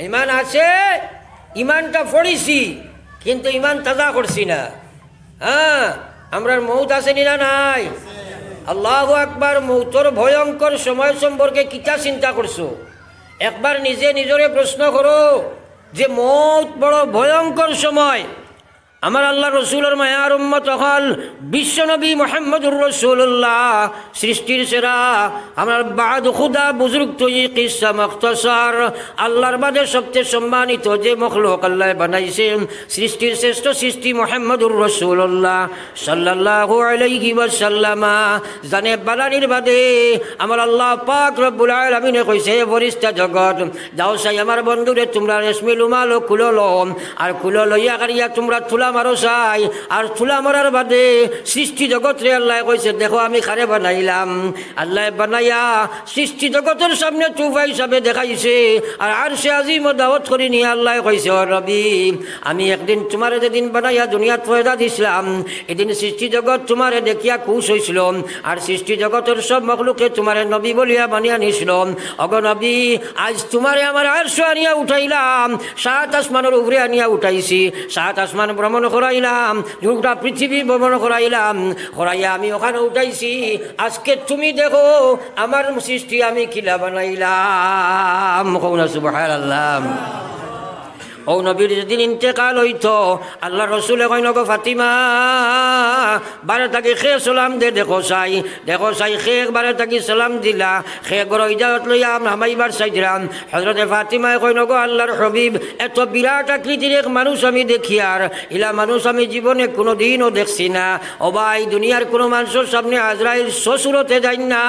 ইমান আছে, ইমানটা পড়ছি, কিন্তু ইমান তাজা করছি না। হ্যাঁ, আমরার মউত আছে নি না নাই? আল্লাহু আকবার। মউতর ভয়ঙ্কর সময় সম্পর্কে কিতা চিন্তা করছো? একবার নিজে নিজরে প্রশ্ন করো যে মউত বড় ভয়ঙ্কর সময়। আমার আল্লাহর রসুলর মায়ার উম্মত অকল, বিশ্বনবী মুহাম্মদুর রাসূলুল্লাহ, সৃষ্টির সেরা, আমার বাদ খুদা বুজুর্গ তো ই কিসসা মুখতসর, আল্লাহর বাদে সবচেয়ে সম্মানিত যে মখলুক আল্লায় বানাইছে, সৃষ্টির শ্রেষ্ঠ সৃষ্টি মুহাম্মদুর রাসূলুল্লাহ সাল্লাল্লাহু আলাইহি ওয়াসাল্লামা, জানে বানানির বাদে আমার আল্লাহ পাক রব্বুল আলামিনে কইছে, "হে ফরিস্তা জগত, যাও চাই আমার বন্ধুরে তোমরা রেশমি রুমালো খুলো লও, আর খুলো লইয়া কারিয়া তোমরা তুলা মারো চাই।" আর তুলা মারার বাদে সৃষ্টি জগতরে আল্লায় কইছে, "দেখো আমি কারে বানাইলাম।" আল্লায় বানাইয়া সৃষ্টি জগতর সামনে তুফা হিসাবে দেখাইছে, আর আরশে আজিমো দাওয়াত করি নিয়া আল্লায় কইছে, "ও রবি, আমি একদিন তোমারে যেদিন বানাইয়া দুনিয়াত পয়দা দিছলাম, এদিন সৃষ্টি জগত তোমারে দেখিয়া খুশ অইছিল, আর সৃষ্টি জগতর সব মখলুকে তোমারে নবী বলিয়া মানিয়া নিছিল। ওগো নবী, আইজ তোমারে আমার আরশো আনিয়া উঠাইলাম, সাত আসমানর উপরে আনিয়া উঠাইছি, সাত আসমান ভ্রমণ করাইলাম, গোটা পৃথিবী ভ্রমণ করাইলাম, করাইয়া আমি ওখানো উঠাইছি। আজকে তুমি দেখো আমার সৃষ্টি আমি কিলা বানাইলাম।" কও না সুবহানাল্লাহ। ও নবীর যেদিন ইন্তেকাল অইতো, আল্লার রসুলে কইন, "ওগো ফাতিমা, বারে থাকি কে সালাম দে দেখো চাই, দেখো চাই কে বারে থাকি সালাম দিলা, কে ঘরো ইজাজত লইয়া আমরা হামাইবার চাইরাম।" হজরতে ফাতিমায় কইন, "ওগো আল্লার হাবিব, এত বিরাট আকৃতির এক মানুষ আমি দেখিয়ার, ইলা মানুষ আমি জীবনে কুনুদিনও দেখছি না।" ও ভাই, দুনিয়ার কুনু মানষর সামনে আজরাইল সসুরতে যাইন না,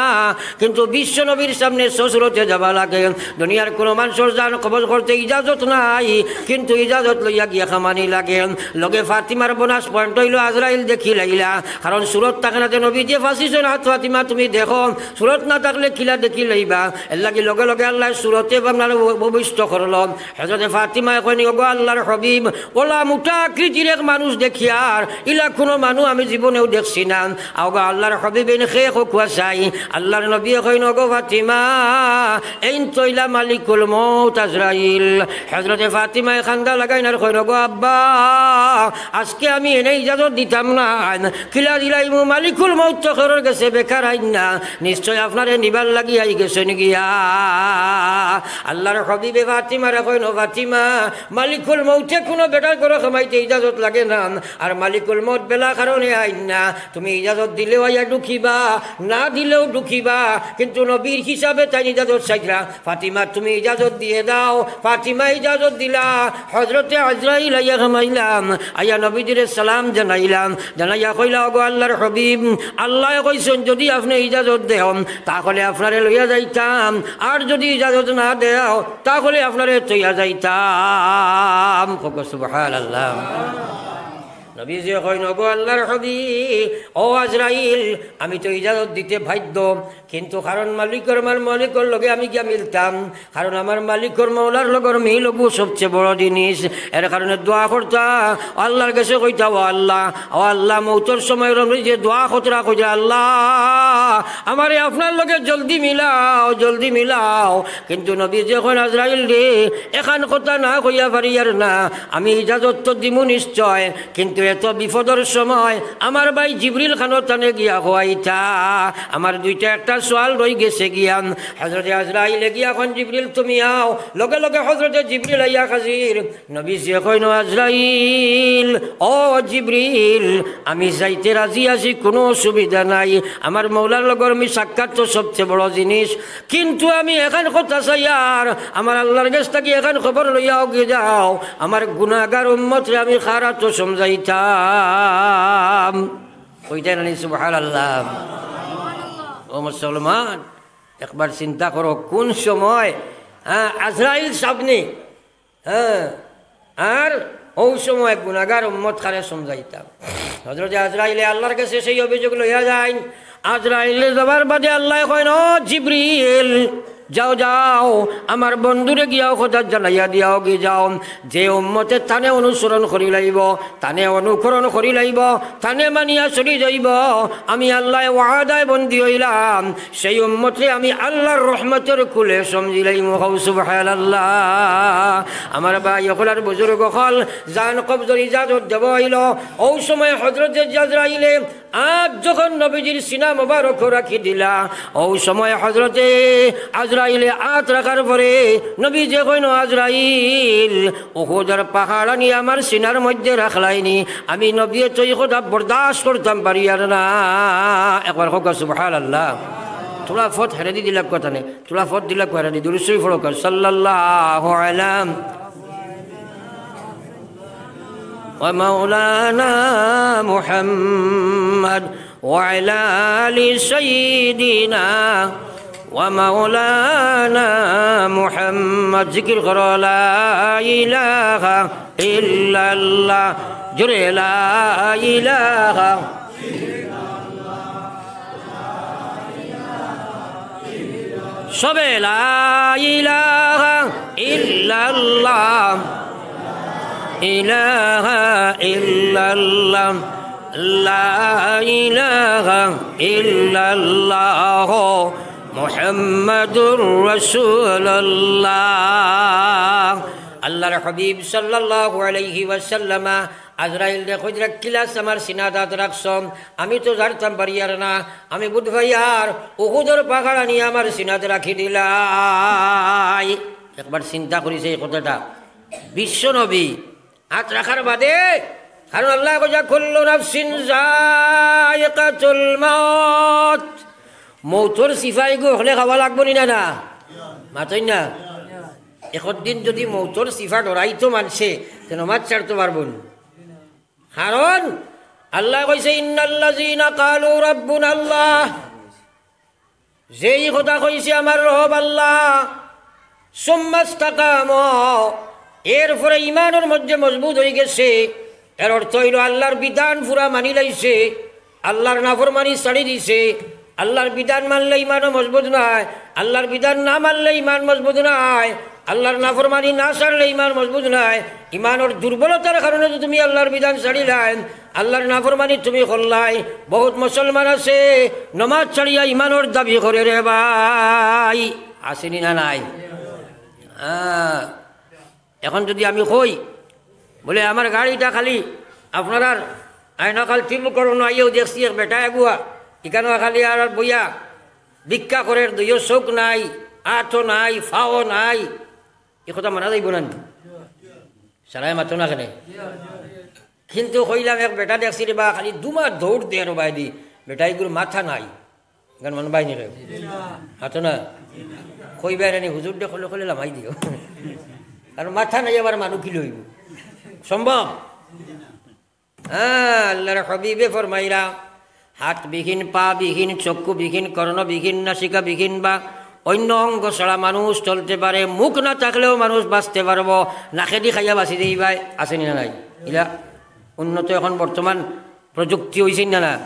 কিন্তু বিশ্ব নবীর সামনে সসুরতে যাওয়া লাগে। দুনিয়ার কুনু মানষর জান কবজ করতে ইজাজত নাই, কিন্তু ইজাজত লইয়া গিয়া খামানি লাগে। লগে ফাতিমার bonus point অইলো আজরাইল দেখিলাইলা, কারণ সুরত থাকে না যে নবীজিয়ে ফাঁসি শোনাত, "ফাতিমা তুমি দেখো, সুরত না থাকলে কিলা দেখিলাইবা?" এরলাগি লগে লগে আল্লায় সুরতে আপনারে উপবিষ্ট করলো। হজরতে ফাতিমায় কইন, "ওগো আল্লার হাবিব, ওলা মুটা আকৃতির এক মানুষ দেখিয়ার, ইলা কুনু মানুষ আমি জীবনেও দেখছি না।" আওগো আল্লার হাবিব, এইন কে কউক্কা চাই। আল্লার নবীয়ে কইন, "ওগো ফাতিমা, এইন তো ইলা মালিকুল মউত আজরাইল।" হজরতে ফাতিমায় কান্দা লাগাইন আর কইন, "ওগো আব্বা, আজকে আমি এনে ইজাজত দিতাম না, কিলা দিলাইমু, মালিকুল মউত তো ঘরর গেছে, বেকার আইন না, নিশ্চয় আপনারে নিবার লাগি আই গেছইন গিয়া।" আল্লার হাবিবে ফাতিমারে কইন, "ও ফাতিমা, মালিকুল মউতে কুনু বেটার ঘরো খামাইতে ইজাজত লাগে না, আর মালিকুল মউত বেলা কারণে আইন না, তুমি ইজাজত দিলেও আইয়া ঢুকিবা, না দিলেও ঢুকিবা, কিন্তু নবীর হিসাবে তাইন ইজাজত চাইরা।" "ফাতিমা, তুমি ইজাজত দিয়ে দাও।" ফাতিমা ইজাজত দিলা। হজরতে আজরাইল আইয়া খামাইলা, আইয়া নবীজিরে সালাম জানাইলা, জানাইয়া কইলা, "ওগো আল্লার হাবিব, আল্লায় কইছইন যদি আপনে ইজাজত দেও, তাহলে আপনারে লইয়া যাইতাম, আর যদি ইজাজত না দেও, তাহলে আপনারে থইয়া যাইতাম।" কউক্কা সুবহানাল্লাহ। নবীজিয়ে কইন, "ওগো আল্লার হাবিব, ও আজরাইল, আমি তো ইজাজত দিতে বাধ্য, কিন্তু কারণ মালিকর, আমার মালিকর লগে আমি গিয়া মিলতাম, কারণ আমার মালিকর মৌলার লগর মিল অগু সবচেয়ে বড় জিনিস। এর কারণে দোয়া করতা, আল্লার গেছে কইতা, 'ও আল্লাহ, ও আল্লাহ, মউতর সময় রমজান যে দোয়া করতরা কইতা, আল্লাহ, আমারে আপনার লগে জলদি মিলাও, জলদি মিলাও।'" কিন্তু নবীজিয়ে কইন, "আজরাইল রে, এখান কথা না কইয়া পারিয়ার না, আমি ইজাজত তো দিমু নিশ্চয়, কিন্তু এত বিপদর সময় আমার ভাই জিবরিল খানো তানে গিয়া কওয়াইতা, আমার দুইটা একটা সওয়াল রই গেছে গিয়া।" হজরতে আজরাইলে গিয়া কইন, "জিবরিল তুমি আও।" লগে লগে হজরতে জিবরিল আইয়া হাজির। নবীজিয়ে কইন, "ও আজরাইল, ও জিবরিল, আমি যাইতে রাজি আছি, কুনু অসুবিধা নাই। আমার মৌলার লগর মি সাক্ষাৎ তো সবচেয়ে বড় জিনিস, কিন্তু আমি এখান কথা চাইয়ার, আমার আল্লার গেছ থাকি এখান খবর লইয়া অগি যাও, আমার গুনাগার উম্মতরে আমি কার আতো সমজাইতাম।" কইতা নানি সুবহানাল্লাহ? ও মুসলমান, একবার চিন্তা করো, কুন সময়, হ্যাঁ, আজরাইল সামনে, হ্যাঁ, আর অউ সময় গুনাগার উম্মত কারে সমজাইতাম। হজরতে আজরাইলে আল্লার গেছে সেই অভিযোগ লইয়া যাইন। আজরাইলে যাওয়ার বাদে আল্লায় কইন, "ও জিবরিল, যাও, যাও, আমার বন্ধুরে গিয়াও কথা জানাইয়া দিয়াও গি যাও, যে উম্মতে তানে অনুসরণ করিলাইবো, তানে অনুকরণ করিলাইবো, তানে মানিয়া চলি যাইবো, আমি আল্লায় ওয়াদায় বন্দি অইলাম, সেই উম্মতরে আমি আল্লার রহমতর কুলে সমজিলাইমু।" কও সুবহানাল্লাহ। আমার ভাই অকল আর বুজুর্গ অকল, জান কবজর ইজাজত দেওয়া অইলো। অউ সময় হজরতে আজরাইলে আত যখন নবীজির সিনা মোবারকো রাখি দিলা, অউ সময় হজরতে আজরাইলে আত রাখার পরে নবীজিয়ে কইন, "আজরাইল, উহুদর পাহাড় আনি আমার সিনার মধ্যে রাখলায়নি, আমি নবীয়ে তো ই কথা বরদাস্ত করতাম পারিয়ার না।" একবার কউক্কা সুবহানাল্লাহ। থুড়া ফত হেরেদি দিলাউক্কা তানে, থুড়া ফত দিলাউক্কা হেরেদি, দুরুদ শরিফ পড়উক্কা, সাল্লাল্লাহু আলা ومولانا محمد وعلى آل سيدنا ومولانا محمد। জিকির করো, لا إله إلا الله। জোরে, لا إله। সবে, لا إله إلا الله، إله إلا الله، لا إله إلا الله، محمد رسول الله। আল্লার হাবিব সাল্লাল্লাহু আলাইহি ওয়াসাল্লাম আজরাইলরে কইরা, "কিলা আমার সিনাত আত রাখছো, আমি তো জানতাম পারিয়ার না, আমি বুঝ পাইয়ার উহুদর পাহাড় আনি আমার সিনাত রাখি দিলায়।" একবার চিন্তা করিছে এই কথাটা। বিশ্ব নবী। আত রাখার বাদে, কারণ আল্লায় কইছে, "কুল্লু নাফসিন যায়িকাতুল মাউত।" মৌতর সিফাইগু হকলে খাওয়া লাগবো নি না, না? মাতইন না। একদিন যদি মৌতর সিফা ডরাইতো মানষে, তে নমাজ ছাড়তো পারবো নি। কারণ আল্লায় কইছে, "ইন্নাল্লাযীনা ক্বালু রাব্বুনাল্লাহ।" যেই কথা কইছে আমার রব আল্লাহ, সুম্মাস্তাকামু, এরপরে ইমানর মধ্যে মজবুত অইগেছে। এর অর্থ অইলো আল্লার বিধান পুরা মানি লাইছে, আল্লার নাফরমানি ছাড়ি দিছে। আল্লার বিধান মানলে ইমানও মজবুত নায়, আল্লার বিধান না মানলে ইমান মজবুত নায়, আল্লার নাফরমানি না ছাড়লে ইমান মজবুত নায়। ইমানর দুর্বলতার কারণে তো তুমি আল্লার বিধান ছাড়িলায়, আল্লার নাফরমানি তুমি করলায়। বহুত মুসলমান আছে নমাজ ছাড়িয়া ইমানর দাবি করে রে ভাই, আছে নি না নাই? হ্যাঁ, এখন যদি আমি কই, বলে, "আমার গাড়িটা খালি আপনারার আইনকাল তিমুকরণ আইয়াও দেখছি এক বেটা এগুয়া, ইখানো খালি আর, আর বইয়া ভিক্ষা করের, দুইও চোখ নাই, আতও নাই, ফাও নাই।" ই কথা মানা যাইবো না নি? সারায় মাতো না কেনে? কিন্তু কইলাম, "এক বেটা দেখছি রে বা, খালি দুমা দৌড় দেয় রে বা দি, বেটা ইগুর মাথা নাই।" ইখান মানবায় নি রে? মাতো না? কইবায় নি, "হুজুর দে খলে খলে লামাই দিও।" কারণ মাথা নাই, আবার মানু কিলা অইবো? সম্ভব? হ্যাঁ, আল্লার হাবিবে ফরমাইরা, হাত বিহীন, পা বিহীন, চক্ষু বিহীন, কর্ণ বিহীন, নাসিকা বিহীন বা অন্য অঙ্গ ছাড়া মানুষ চলতে পারে, মুখ না থাকলেও মানুষ বাঁচতে পারবো, নাকেদি খাইয়া বাঁচি যাইবায়, আছে নি না নাই? ইলা উন্নত এখন বর্তমান প্রযুক্তি অইছে না, না?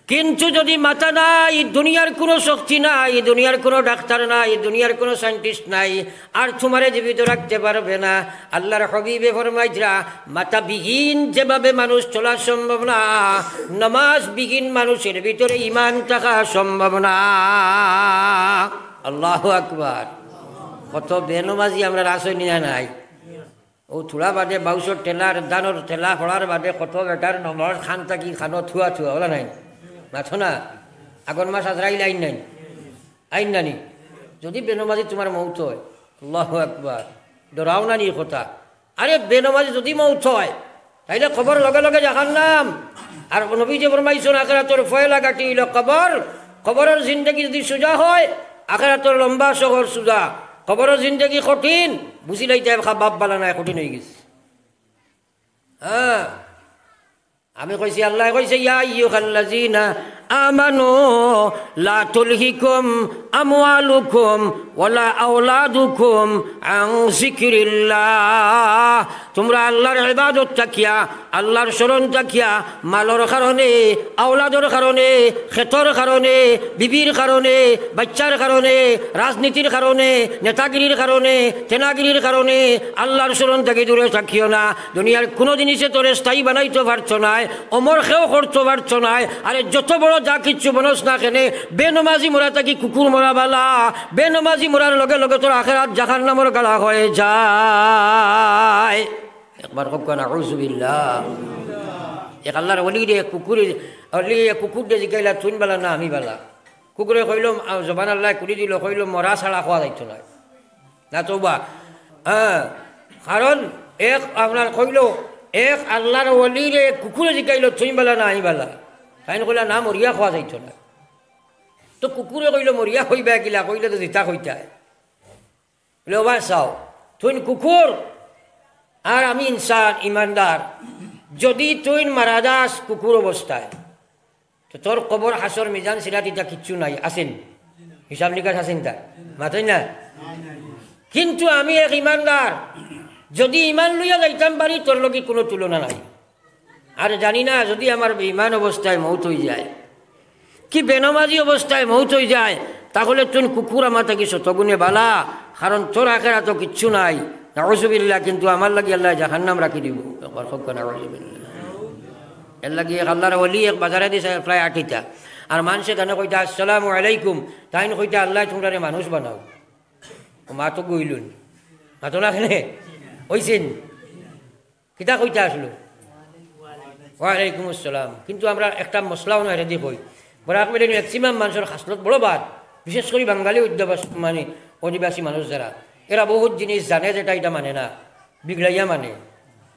কিন্তু যদি মাথা নাই, দুনিয়ার কোনো শক্তি নাই, দুনিয়ার কোনো ডাক্তার নাই, দুনিয়ার কোনো সায়েন্টিস্ট নাই, আর তুমারে জীবিত রাখতে পারবে না। আল্লার হাবিবে ফরমাইতরা, মাথাবিহীন যেভাবে মানুষ চলা সম্ভব না, নমাজবিহীন মানুষের ভিতরে ইমান থাকা সম্ভব না। আল্লাহু আকবার। কত বেনমাজি আমরার আছে নি না নাই? অউ থুড়া বাদে বাউশর ঠেলার, ধানর ঠেলা পড়ার বাদে কত বেটার নমাজ খান থাকি খানো থুয়া থুয়া, অলা নায়? মাতো না? আগর মাস আজরাইল আইন নায় নি? আইন না নি? যদি বেনমাজি তুমার মউত অয়, আল্লাহু আকবার, ডরাও না নি কথা? আরে বেনমাজি যদি মউত অয়, তাইলে কবর লগে লগে জাহান্নাম। আর নবীজি ফরমাইছইন, আখেরাতর পয়লা ঘাটি অইলো কবর। কবরর জিন্দেগি যদি সুজা অয়, আখেরাতর লম্বা সফর সুজা। কবরর জিন্দেগি কঠিন, বুঝিলাইতায় বাপ বালা নায়, কঠিন অইগেছে। হ্যাঁ, আমি কইছি, আল্লায় কইছে, "ইয়া আইয়ুহাল্লাযীনা আমানু লা তুলহিকুম আমওয়ালুকুম ওয়ালা আওলাদুকুম আন যিকরিল্লাহ।" তুমরা আল্লার ইবাদত থাকিয়া, আল্লার স্মরণ থাকিয়া, মালর কারণে, আওলাদর কারণে, খেতর কারণে, বিবির কারণে, বাচ্চার কারণে, রাজনীতির কারণে, নেতাগিরির কারণে, তেনাগিরির কারণে আল্লার স্মরণ থাকি দূরে থাকিও না। দুনিয়ার কুনু জিনিসে তোরে স্থায়ী বানাইতো পারতো নায়, অমর কেউ করতো পারতো নায়। আরে যত বড় যা কিচ্ছু বনস না কেনে, বেনমাজি মরা থাকি কুকুর মরা বালা। বেনমাজি মরার লগে লগে তোর আখেরাত জাহান্নামর গাড়া অই যায়। একবার কউক্কা, নাউজুবিল্লাহ। এক আল্লার ওলিরে এক কুকুরে, ওলিরে এক কুকুররে জিকাইলা, "তুইন বালা না আমি বালা?" কুকুরে কইলো, আ, জবান আল্লায় খুলি দিলো, কইলো, "মরা ছাড়া খাওয়া যাইতো নায়।" না তওবা। হ্যাঁ, কারণ এক আপনার কইলো, এক আল্লার ওলিরে এক কুকুরে জিকাইলো, "তুইন বালা না আমি বালা?" তাইন কইলা, "না, মরিয়া খাওয়া যাইতো নায়।" তো কুকুরে কইলো, "মরিয়া কইবায় কিলা? কইলে তো জিতা কইতায়।" বলে, "ওবা চাও, তুইন কুকুর আর আমি ইনসান, ইমানদার। যদি তুইন মারা যাস কুকুর অবস্থায়, তো তোর কবর, হাশর, মিজান, সিরাত ইতা কিচ্ছু নাই, আছে নি? হিসাব নিকাশ আছে নি তার? মাতইন না?" কিন্তু আমি এক ইমানদার, যদি ইমান লইয়া যাইতাম পারি, তোর লগে কুনু তুলনা নাই। আর জানি না যদি আমার বেইমান অবস্থায় মউত অইযায়, কি বেনমাজি অবস্থায় মউত অইযায়, তাহলে তুইন কুকুর আমার থাকি শতগুণে বালা, কারণ তোর আখেরাতো কিচ্ছু নাই। নাউজুবিল্লাহ, কিন্তু আমার লাগি আল্লায় জাহান্নাম রাখি দিবো। একবার কউক্কা, নাউজুবিল্লাহ। এর লাগি এক আল্লার ওলি এক বাজারেদি যায় প্রায় আটিতা, আর মানষে তানে কইতা, "আসসালামু আলাইকুম", তাইন কইতা, "আল্লায় তুমরারে মানুষ বানাউক।" ও মাতো গইলইন, মাতো না কেনে? অইছে নি? কিতা কইতা আছলো? ওয়ালাইকুম আসসালাম। কিন্তু আমরা একটা মসলা অনো এরেদি কই। বরাক ভ্যালির maximum মানষর খাসলত বড় বাদ, বিশেষ করি বাঙালি অধ্যবাস-, মানে অধিবাসী মানুষ যারা, এরা বহুত জিনিস জানে যেটা ইটা মানে না। বিগড়াইয়া মানে।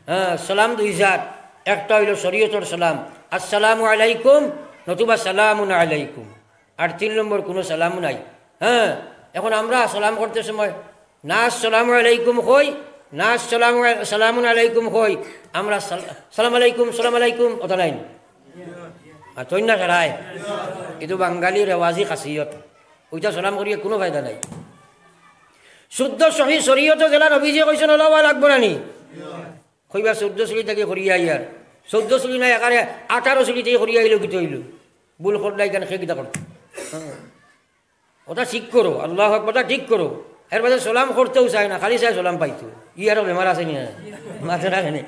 হ্যাঁ, সালাম দুই জাত, একটা অইলো শরীয়তর সালাম, আসসালামু আলাইকুম, নতুবা সালামুন আলাইকুম। আর তিন নম্বর কুনু সালামও নাই। হ্যাঁ, এখন আমরা সালাম করতে সময় না আসসালামু আলাইকুম কই, না আসসালামু আল-, সালামুন আলাইকুম কই, আমরা সাল-, সালাম আলাইকুম, সালাম আলাইকুম, ওটা নাই। আর তৈন না সারায়, ইটা বাঙালি রেওয়াজি খাসিয়ত। ওইটা সালাম করিয়া কুনু ফায়দা নাই। শুদ্ধ সহি শরীয়তো যেলা নবীজিয়ে কইছইন, ওলা অওয়া লাগবো না নি? কইবা চৌদ্দ সিঁড়ি থাকি করিয়া আইয়ার। চৌদ্দ সিঁড়ি নায়, একেবারে আঠারো সিঁড়ি থাকি করিয়া আইলো, কিতা অইলো? ভুল করলা ইখান, কে কিতা করতো? ওটা ঠিক করো, আল্লাহু আকবার, ওটা ঠিক করো। এর বাদে সালাম করতেও চায় না, খালি চায় সালাম পাইতো। ই আরো বেমার আছে নি? মাতে না কেনে?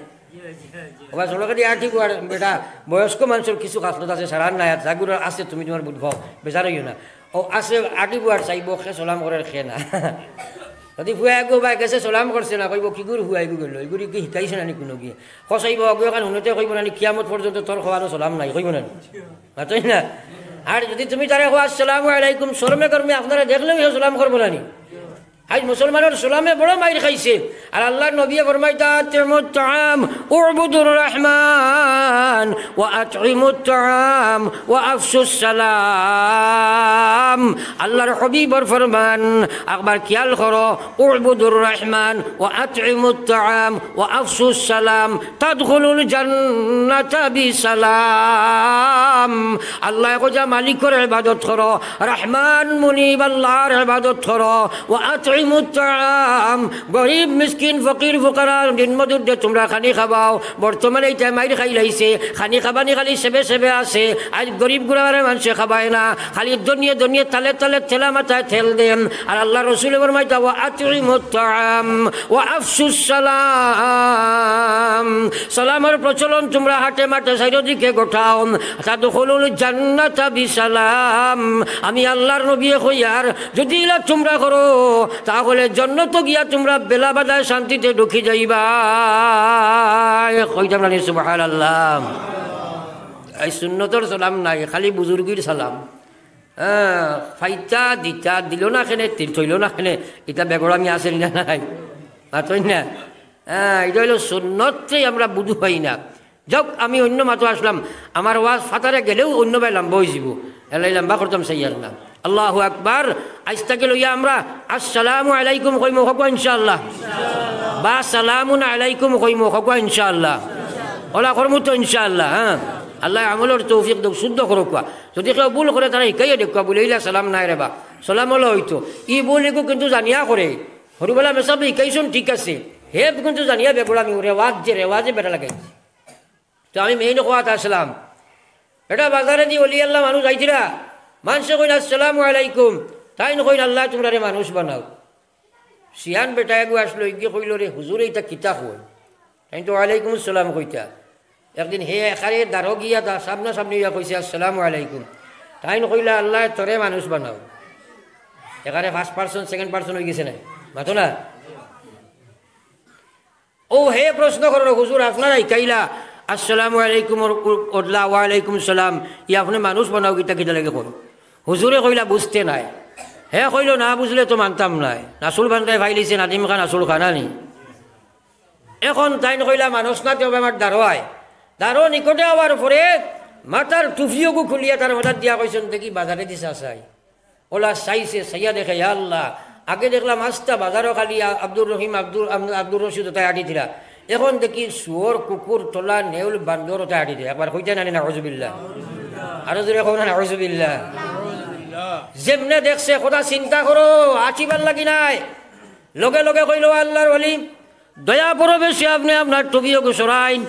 ওবা সড়কে দিয়া ঠিক আর বেটা, বয়স্ক মানুষর কিছু খাসলত আছে, সারার নাই, আর যাগুর আছে তুমি তুমার বুঝবাও, বেজার অইও না। ও আছে, আটিবো আর চাইবো, কে সালাম করের কে না। যদি ফুয়া এগু বা গেছে সালাম করছে না, কইবো, "কিগুর ফুয়া এগু গেল? এগুরে কি হিকাইছে না নি কুনুগিয়ে?" কসাইবো, অগু এখান হুনতে কইবো না নি, "কিয়ামত পর্যন্ত তোর খবরও সালাম নাই", কইবো না নি? মাতইন না? আর যদি তুমি তারে কও, "আসসালামু আলাইকুম", শরমে গরমে আপনারে দেখলেও হে সালাম করবো না নি? আইজ মুসলমানর সালামে বড় মাইর খাইছে। আর আল্লাহর নবীয়ে ফরমাইতা, "আতিমুত তাআম, উবুদুর রহমান, ওয়া আতইমুত তাআম, ওয়া আফশুস সালাম।" আল্লাহর হাবিবর ফরমান, একবার খেয়াল করো, "উবুদুর রহমান, ওয়া আতইমুত তাআম, ওয়া আফশুস সালাম, তাদখুলুল জান্নাতা বিসালাম।" আল্লায় কইতা, মালিকর ইবাদত করো, রহমান মুনিব আল্লাহর ইবাদত করো, ওয়া আতইমুত তাআম, গরিব মিসকিন ফকির ফুকারা দিনমজুররে তুমরা খানি খাবাও। বর্তমানে ইতায় মাইর খাইলাইছে, খানি খাবানি খালি সেবে সেবে আছে। আইজ গরিব গুরারে মানষে খাবায় না, খালি ধনিয়ে ধনিয়ে তালে তালে তেলা মাথায় তেল দেন। আর আল্লাহর রসুলে ফরমাইতা, "ওয়া আতইমুত তাআম, ওয়া আফশুস সালাম।" সালামর প্রচলন তুমরা হাটে মাঠে চাইরোদিকে ঘটাও। "তাদখুলুল জান্নাতা বিসালাম।" আমি আল্লাহর নবীয়ে কইয়ার, যদি ইলা তুমরা করো, তাহলে জন্নতো গিয়া তুমরা বেলা বাদায় শান্তিতে ঢুকি যাইবায়। কইতাম না নি সুবহানাল্লাহ? এই সুন্নতর সালাম নাই, খালি বুজুর্গির সালাম। হ্যাঁ, ফাইতা দিতা, দিল না কেনে, তি-, থইল না কেনে, ইতা বেগড়ামি আছে না নাই? মাতইন না? হ্যাঁ, ইটা অইলো সুন্নতরে আমরা বুঝি পাই না। যাউক, আমি অন্য মাতো আসলাম, আমার ওয়াজ ফাতারে গেলেও অন্য বায় লম্বা অইযিবো, এলাই লম্বা করতাম চাইয়ার না। আল্লাহু আকবার। আইজ থাকি লইয়া আমরা আসসালামু আলাইকুম কইমু, কউক্কা ইনশাআল্লাহ। বা সালামুন আলাইকুম কইমু, কউক্কা ইনশাআল্লাহ। ওলা করমু তো ইনশাআল্লাহ, হ্যাঁ। আল্লায় আমলর তৌফিক দেউক, শুদ্ধ করউক্কা। যদি কেউ ভুল করে, তারা হিকাইয়া দেউক্কা, বুলে, "ইলা সালাম নায় রেবা, সালাম অলা অইতো।" ই ভুল ইগু কিন্তু জানিয়া করে। হুরুবালা মেসাবে হিকাইছইন, ঠিক আছে, হে কিন্তু জানিয়া বেগড়ামি, রেওয়াজ যে রেওয়াজে বেটা লাগাইছে। তো আমি মেইন কথাত আসলাম, এটা বাজারেদি অলি আল্লাহ মানুষ আইতরা, মানষে কইন, "আসসালামু আলাইকুম।" তাইন কইন, "আল্লায় তুমরারে মানুষ বানাউক।" শিয়ান বেটা এগু আসলো, ইগিয়ে কইলো, "রে হুজুরে, ইতা কিতা কইন?" তাইন তো "ওয়ালাইকুম আসসালাম" কইতা। একদিন হে একারে দারো গিয়া তা সামনাসামনি অইয়া কইছে, "আসসালামু আলাইকুম।" তাইন কইলা, "আল্লায় তোরে মানুষ বানাউক।" একারে first person, second person অইগেছে না, মাতো না? ও হে প্রশ্ন করলো, "হুজুর, আপনারা হিকাইলা আসসালামু আলাইকুম ওর, ওর, ওদলা ওয়ালাইকুম সালাম, ই আপনে মানুষ বানাউক, ইতা কিতা লাগি কইন?" হুজুরে কইলা, "বুঝতে নায়।" হে কইলো, "না বুঝলে তো মানতাম নায়।" নাসুল বান্দায় ফাইলিছে নাদিম খান, নাসুল খান আনি। এখন তাইন কইলা, "মানুষ না, তে অবে আমার দারো আয়।" দারো নিকটে আওয়ার পরে মাথার টুপিওগু খুলিয়া তার মাথাত দিয়া কইছইন, "দেখি বাজারেদি চাচাই।" ওলা চাইছে, চাইয়া দেখে, "ইয়া আল্লাহ, আগে দেখলাম আস্তা বাজারো খালি আ-, আব্দুর রহিম, আব্দুর, আম-, আব্দুর রশিদ ওতায় আটিতরা। এখন দেখি শুয়োর, কুকুর, তলা, নেউল, বান্দর ওতায় আটিতরা।" একবার কইতা নানি নাউজুবিল্লাহ? আরো জোরে কও না নাউজুবিল্লাহ? যেমনে দেখছে, কথা চিন্তা করো, আটিবার লাগি নায়। লগে লগে কইলো, "আল্লাহর ওলি, দয়া পরবেশে আপনে আপনার টুপিওগু সরাইন।"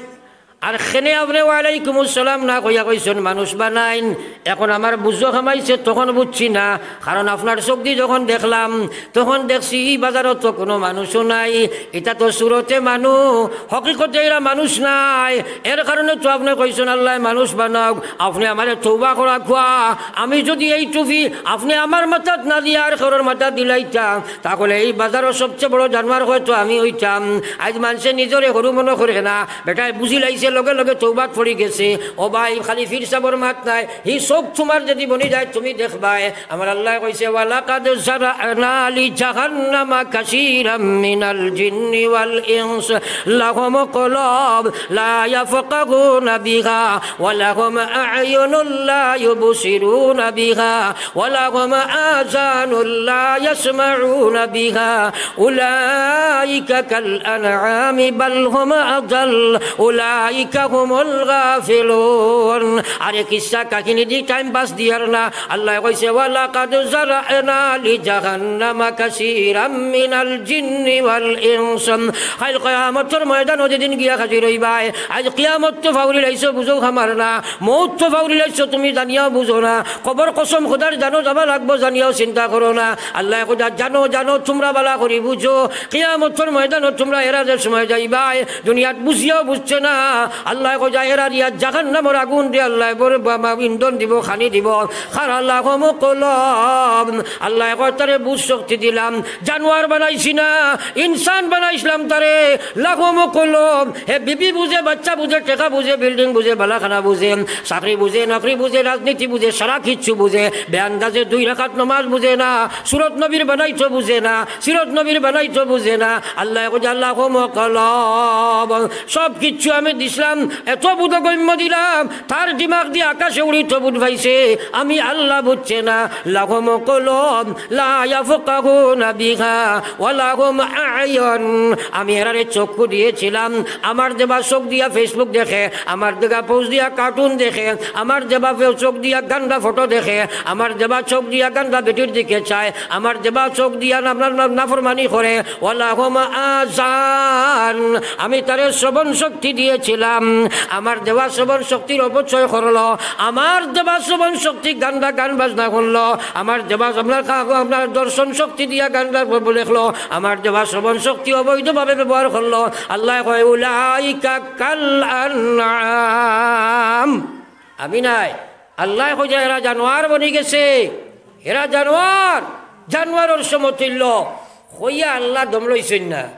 আর খেনে আপনে "ওয়ালাইকুমুস সালাম" না কইয়া কইছইন, "মানুষ বানাইন।" এখন আমার বুঝো হামাইছে, তখন বুঝছি না, কারণ আপনার চোখদি যখন দেখলাম, তখন দেখছি ই বাজারো তো কুনু মানুষও নাই, ইতা তো সুরতে মানুষ, হকিকতে এরা মানুষ নায়। এর কারণে তো আপনে কইছইন, "আল্লায় মানুষ বানাউক।" আপনে আমারে তওবা করাউক্কা, আমি যুদি এই টুপি আপনে আমার মাথাত না দিয়া আর কেউরর মাথাত দিলাইতা, তাহলে এই বাজারো সবচে বড় জানোয়ার হয়তো আমি অইতাম। আইজ মানষে নিজরে হুরু মনো করে না, বেটায় বুঝিলাইছে লগে লগে তওবাত পড়ি গেছে। ও ভাই, খালি পীর সাবর মাত নায়, হি চউখ তুমার যদি বনি যায়, তুমি দেখবায়। আমার আল্লায় কইছে, "ওয়ালাকাদ জারা'না লি জাহান্নামা কাসীরাম মিনাল জিন্নি ওয়াল ইনস, লাহুম কুলুব লা ইয়াফকাহুনা বিহা, ওয়া লাহুম আ'য়ুনুন লা ইউবসিরুনা বিহা, ওয়া লাহুম আযানুন লা ইয়াসমাউনা বিহা, উলাইকা কাল আনআমি বাল হুম আযাল, উলাইকা হুমুল গাফিলুন।" আরে কিচ্ছা কাহিনী দি টাইম পাস দিয়ার না। আল্লায় কইছে, "ওয়ালাকাদ জারা'না লি জাহান্নামা কাসীরাম মিনাল জিন্নি ওয়াল ইনস।" কাইল কিয়ামতর ময়দানো যেদিন গিয়া হাজির অইবায়, আইজ কিয়ামত তো ফাউরি লাইছো, বুঝো আমার না, মউত তো ফাউরি লাইছো, তুমি জানিয়াও বুঝো না। কবর কসম খোদার, জানো যাওয়া লাগবো, জানিয়াও চিন্তা করো না। আল্লায় কইরা, "জানো, জানো, তুমরা ভালা করি বুঝো, কিয়ামতর ময়দানো তুমরা এরা যে সময় যাইবায়, দুনিয়াত বুঝিয়াও বুঝছে না।" আল্লায় কইরা, "এরা দিয়া জাহান্নামর আগুন দিয়া আল্লায় বড় বা-, বা-, ইন্ধন দিবো, খানি দিবো।" কারণ লাহুম কুলুব, আল্লায় কইরা, "তারে বুঝ শক্তি দিলাম, জানোয়ার বানাইছি না, ইনসান বানাইছলাম তারে।" লাহুম কুলুব, হে বিবি বুঝে, বাচ্চা বুঝে, টেকা বুঝে, বিল্ডিং বুঝে, বালাখানা বুঝে, চাকরি বুঝে, নকরি বুঝে, রাজনীতি বুঝে, সারা কিচ্ছু বুঝে। বেআন্দাজে দুই রাকাত নমাজ বুঝে না, সুরত নবীর বানাইতো বুঝে না, সিরত নবীর বানাইতো বুঝে না। আল্লায় কইরা, "লাহুম কুলুব, সব কিচ্ছু আমি দিছলাম, এত বোধগম্য দিলাম, তার দিমাগ দি আকাশে উড়িতো বুঝ পাইছে, আমি আল্লাহ বুঝছে না।" লাহুম কুলুব লা ইয়াফকাহুনা বিহা, ওয়া লাহুম আ'য়ুন, আমি এরারে চক্ষু দিয়েছিলাম, আমার দেবা চোখ দিয়া Facebook দেখে, আমার দেবা পৌষ দিয়া কার্টুন দেখে, আমার দেবা ফে-, চোখ দিয়া গান্দা ফটো দেখে, আমার দেবা চোখ দিয়া গান্দা বেটির দিকে চায়, আমার দেবা চোখ দিয়া না-, না-, না-, নাফরমানি করে। ওয়ালাহুম আযান, আমি তারে শ্রবণ শক্তি দিয়েছিলাম, আমার দেবা শ্রবণ শক্তির অপচয় করলো, আমার দেবা শ্রবণ শক্তি গান্দা গান বাজনা করলো, আমার দেবা আপনার কা-, আপনার দর্শন শক্তি দিয়া গান্দা ব-, ব-, লেখলো, আমার দেবা শ্রবণ শক্তি অবৈধভাবে ব্যবহার করলো। আল্লায় কয়, "উলাইকা কাল আনআম।" আমি নায়, আল্লায় কইরা, "এরা জানোয়ার বনি গেছে, এরা জানোয়ার, জানোয়ারর সমতুল্য।" কইয়া আল্লায় দম লইছইন না,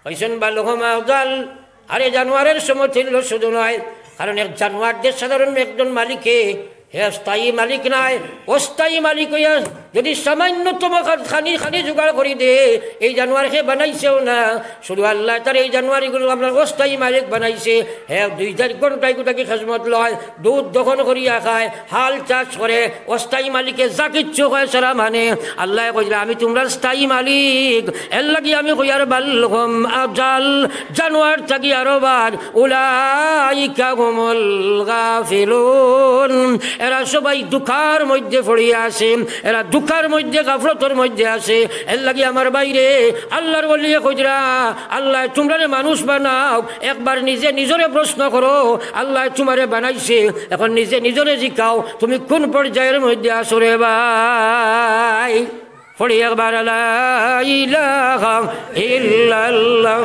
কইছইন, "বাল হুম আযাল।" আরে জানোয়ারর সমতুল্য শুধু নায়, কারণ এক জানোয়ার যে সাধারণ একজন মালিকে, হে স্থায়ী মালিক নায়, অস্থায়ী মালিক অইয়া যদি সামান্যতম খা-, খানি, খানি জোগাড় করি দে, এই জানোয়ার হে বানাইছেও না, শুধু আল্লায় তার এই জানোয়ার ইগুলো আপনার অস্থায়ী মালিক বানাইছে। হে দুই চাইর ঘন্টায় গুটাকি খেজমত লয়, দুধ দহন করিয়া খায়, হাল চাষ করে, অস্থায়ী মালিকে যা কিচ্ছু কয় সারা মানে। আল্লায় কইরা, "আমি তুমরার স্থায়ী মালিক, এর লাগি আমি কইয়ার বাল হুম আযাল, জানোয়ার থাকি আরো বাদ, উলাইকা হুমুল গাফিলুন।" এরা সবাই ধোঁকার মধ্যে পড়িয়া আছে, এরা ধোঁকার মধ্যে, গাফলতর মধ্যে আছে। এর লাগি আমার ভাইরে, আল্লার ওলিয়ে কইরা, "আল্লায় তুমরারে মানুষ বানাও, একবার নিজে নিজরে প্রশ্ন করো, আল্লায় তুমারে বানাইছে, এখন নিজে নিজরে জিকাও, তুমি কোন পর্যায়র মধ্যে আছো রে ভাই?" পড়ি একবার, লা ইলাহা ইল্লাল্লাহ।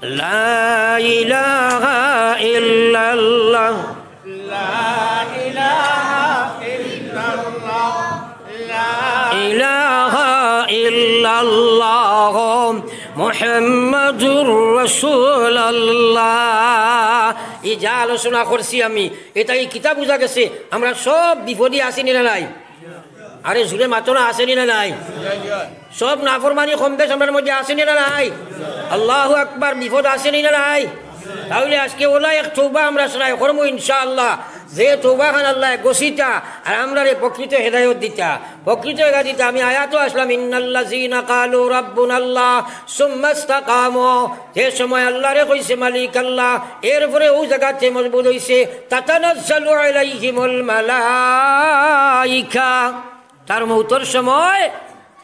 লা ইলাহা ইল্লাল্লাহ। لا إله إلا الله. لا ইলাহা ইল্লাল্লাহ মুহাম্মাদুর রাসূলুল্লাহ। এই যা আলোচনা করছি আমি, এটা এই কিতাব বুঝা গেছে, আমরা সব বিপদে আছি নি না নাই? আরে জুরে মাতো না, আছে নি না নাই? সব নাফরমানি কম বেশ আমরার মধ্যে আছে নি না নাই? আল্লাহু আকবার, বিপদ আছে নি না নাই? তাইলে আজকে ওলা এক তওবা আমরা সারায় করমু ইনশাআল্লাহ। যে তওবা খান আল্লায় গছিতা আর আমরারে প্রকৃত হেদায়ত দিতা, প্রকৃত হেদায়ত দিতা। আমি আয়াতো আসলাম, "ইন্নাল্লাযীনা ক্বালু রাব্বুনাল্লাহ সুম্মাস্তাকামু।" যে সময় আল্লারে কইছে মালিক আল্লাহ, এরপরে অউ জাগাতে মজবুত অইছে, "তাতানাজ্জালু আলাইহিমুল মালাইকা।" তার মউতর সময়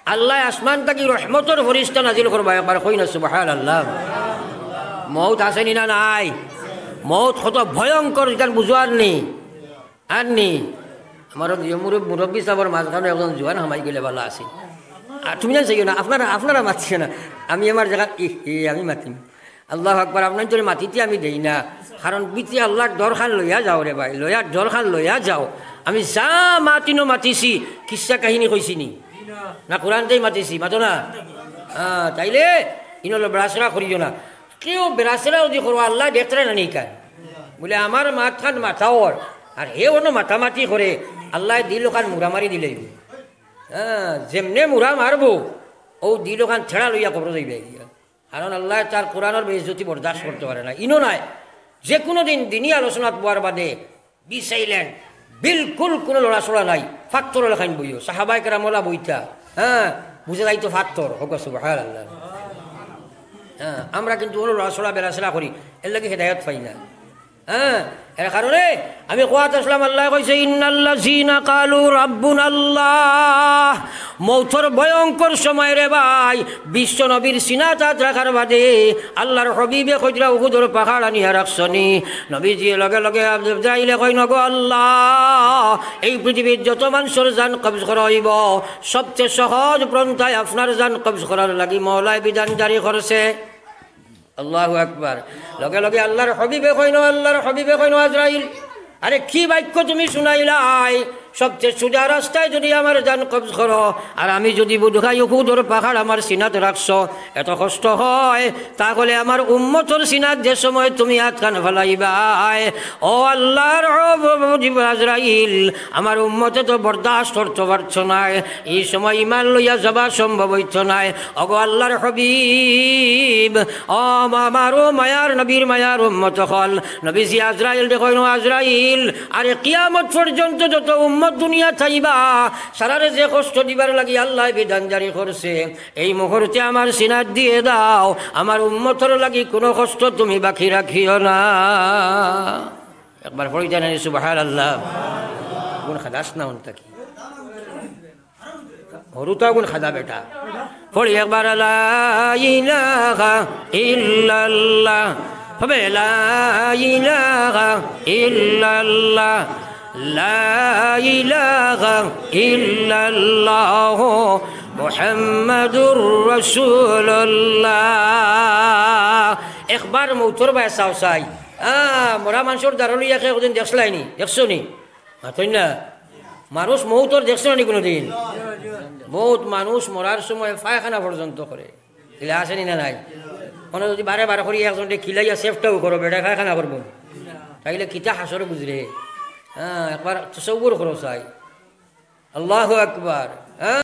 আল্লায় আসমান থাকি রহমতর ফিরিস্তা নাজিল করবা, একবার কই না সুবহানাল্লাহ। মউত আছে নি না নাই? মউত কত ভয়ঙ্কর, ইখান বুঝো আর নি? আর নি? আমার ইয়ে মুরব-, মুরব্বি সাবর মাঝখানো একজন জুয়ান হামাই গেলে ভালা আছিল। আর তুমি জানো না, আপনারা, আপনারা মাতিও না। আমি আমার জাগাত, ই, ই, আমি মাতিমু। আল্লাহু আকবার, আপনাইনতরে মাতিতে আমি দেই না। কারণ ভিতরে আল্লার ডর খান লইয়া যাও রে ভাই, লইয়া ডর খান লইয়া যাও। আমি যা মাতিনো মাতিছি, কিচ্ছা কাহিনী কইছি নি? না কোরআন দিয়া মাতিছি, মাতো না? হ্যাঁ, তাইলে ইনো লড়াচড়া করিও না। কেউ বেড়াচড়া যদি করো, আল্লায় দেখরা না নি ইখান? বুলে, আমার মাতখান মাতাওর, আর হে অনো মাতামাতি করে, আল্লায় দিল খান মুড়া মারি দিলে অইবো। হ্যাঁ, যেমনে মুড়া মারবো, অউ দিল খান ঠেলা লইয়া কবরো যাইবে গিয়া। কারণ আল্লায় তার কোরআনর বেইজ্জতি বরদাস্ত করতে পারে না। ইনো নায়, যে কুনু দিন দিনি আলোচনাত বওয়ার বাদে be silent, বিলকুল কুনু লড়াচড়া নাই, ফাত্তর লাখান বইও, সাহাবায়ে কেরাম অলা বইতা, হ্যাঁ, বুঝা যাইতো ফাত্তর, কউক্কা সুবহানাল্লাহ। হ্যাঁ, আমরা কিন্তু অনো লড়াচড়া বেড়াচড়া করি, এরলাগি হেদায়েত পাই না। হ্যাঁ, এর কারণে আমি কওয়াত আছলাম, আল্লায় কইছে, "ইন্নাল্লাযীনা ক্বালু রাব্বুনাল্লাহ।" মউতর ভয়ঙ্কর সময় রে ভাই, বিশ্ব নবীর সিনাত আত রাখার বাদে আল্লার হাবিবে কইরা উহুদর পাহাড় আনিয়া রাখছনি। নবীজিয়ে লগে লগে আজরাইলে কইন, "গো আল্লাহ, এই পৃথিবীর যত মানষর জান কবজ করা অইবো, সবচে সহজ পন্থায় আপনার জান কবজ করার লাগি মওলায় বিধান জারি করছে।" আল্লাহু আকবার। লগে লগে আল্লার হাবিবে কইন, আল্লার হাবিবে কইন, "আজরাইল, আরে কি বাক্য তুমি হুনাইলায়? সবচে সুজা রাস্তায় যদি আমার জান কবজ করো, আর আমি যদি বুঝ খাই উহুদর পাহাড় আমার সিনাত রাখছো, এত কষ্ট হয়, তাহলে আমার উম্মতর সিনাত যে সময় তুমি আতখান ফালাইবায়, ও আল্লার হাবিব আজরাইল, আমার উম্মতে তো বরদাস্ত করতে পারতো নায়, এই সময় ইমান লইয়া যাওয়া সম্ভব অইতো নায়।" ওগো আল্লার হাবিব, ও মা-, আমার ও মায়ার নবীর মায়ার উম্মত অকল, নবীজি আজরাইলরে কইন, "আজরাইল, আরে কিয়ামত পর্যন্ত যত উম্মত দুনিয়াত আইবা, সারারে যে কষ্ট দিবার লাগি আল্লায় বিধান জারি করছে, এই মুহূর্তে আমার সিনাত দিয়ে দাও, আমার উম্মতর লাগি কুনু কষ্ট তুমি বাকি রাখিও না।" একবার পড়ি জানানি সুবহানাল্লাহ। গুন খাদাস না অন থাকি। হরুতা গুন খাদা বেটা। পড়ি একবার, লা ইলাহা ইল্লাল্লাহ। হবে, লা ইলাহা ইল্লাল্লাহ। লা ইলাহা ইল্লাল্লাহ মুহাম্মাদুর রাসূলুল্লাহ। একবার মউতর বায় চাও চাই। আ, মরা মানষর দাড়ি লইয়া কে একদিন দেখছলায়নি? দেখছো নি? মাতইন না। মানুষ মউতর দেখছো নি কুনুদিন? বউত মানুষ মরার সময় পায়খানা পর্যন্ত করে। ইলা আছে নি না নাই? অনো যদি বারে বারে করি একজনরে কিলাইয়া সেফটাও করো, বেটায় পায়খানা করবো। তাইলে কিতা হাশর গুজরে? হ্যাঁ, একবার তসব্বুর করো চাই। আল্লাহু আকবার।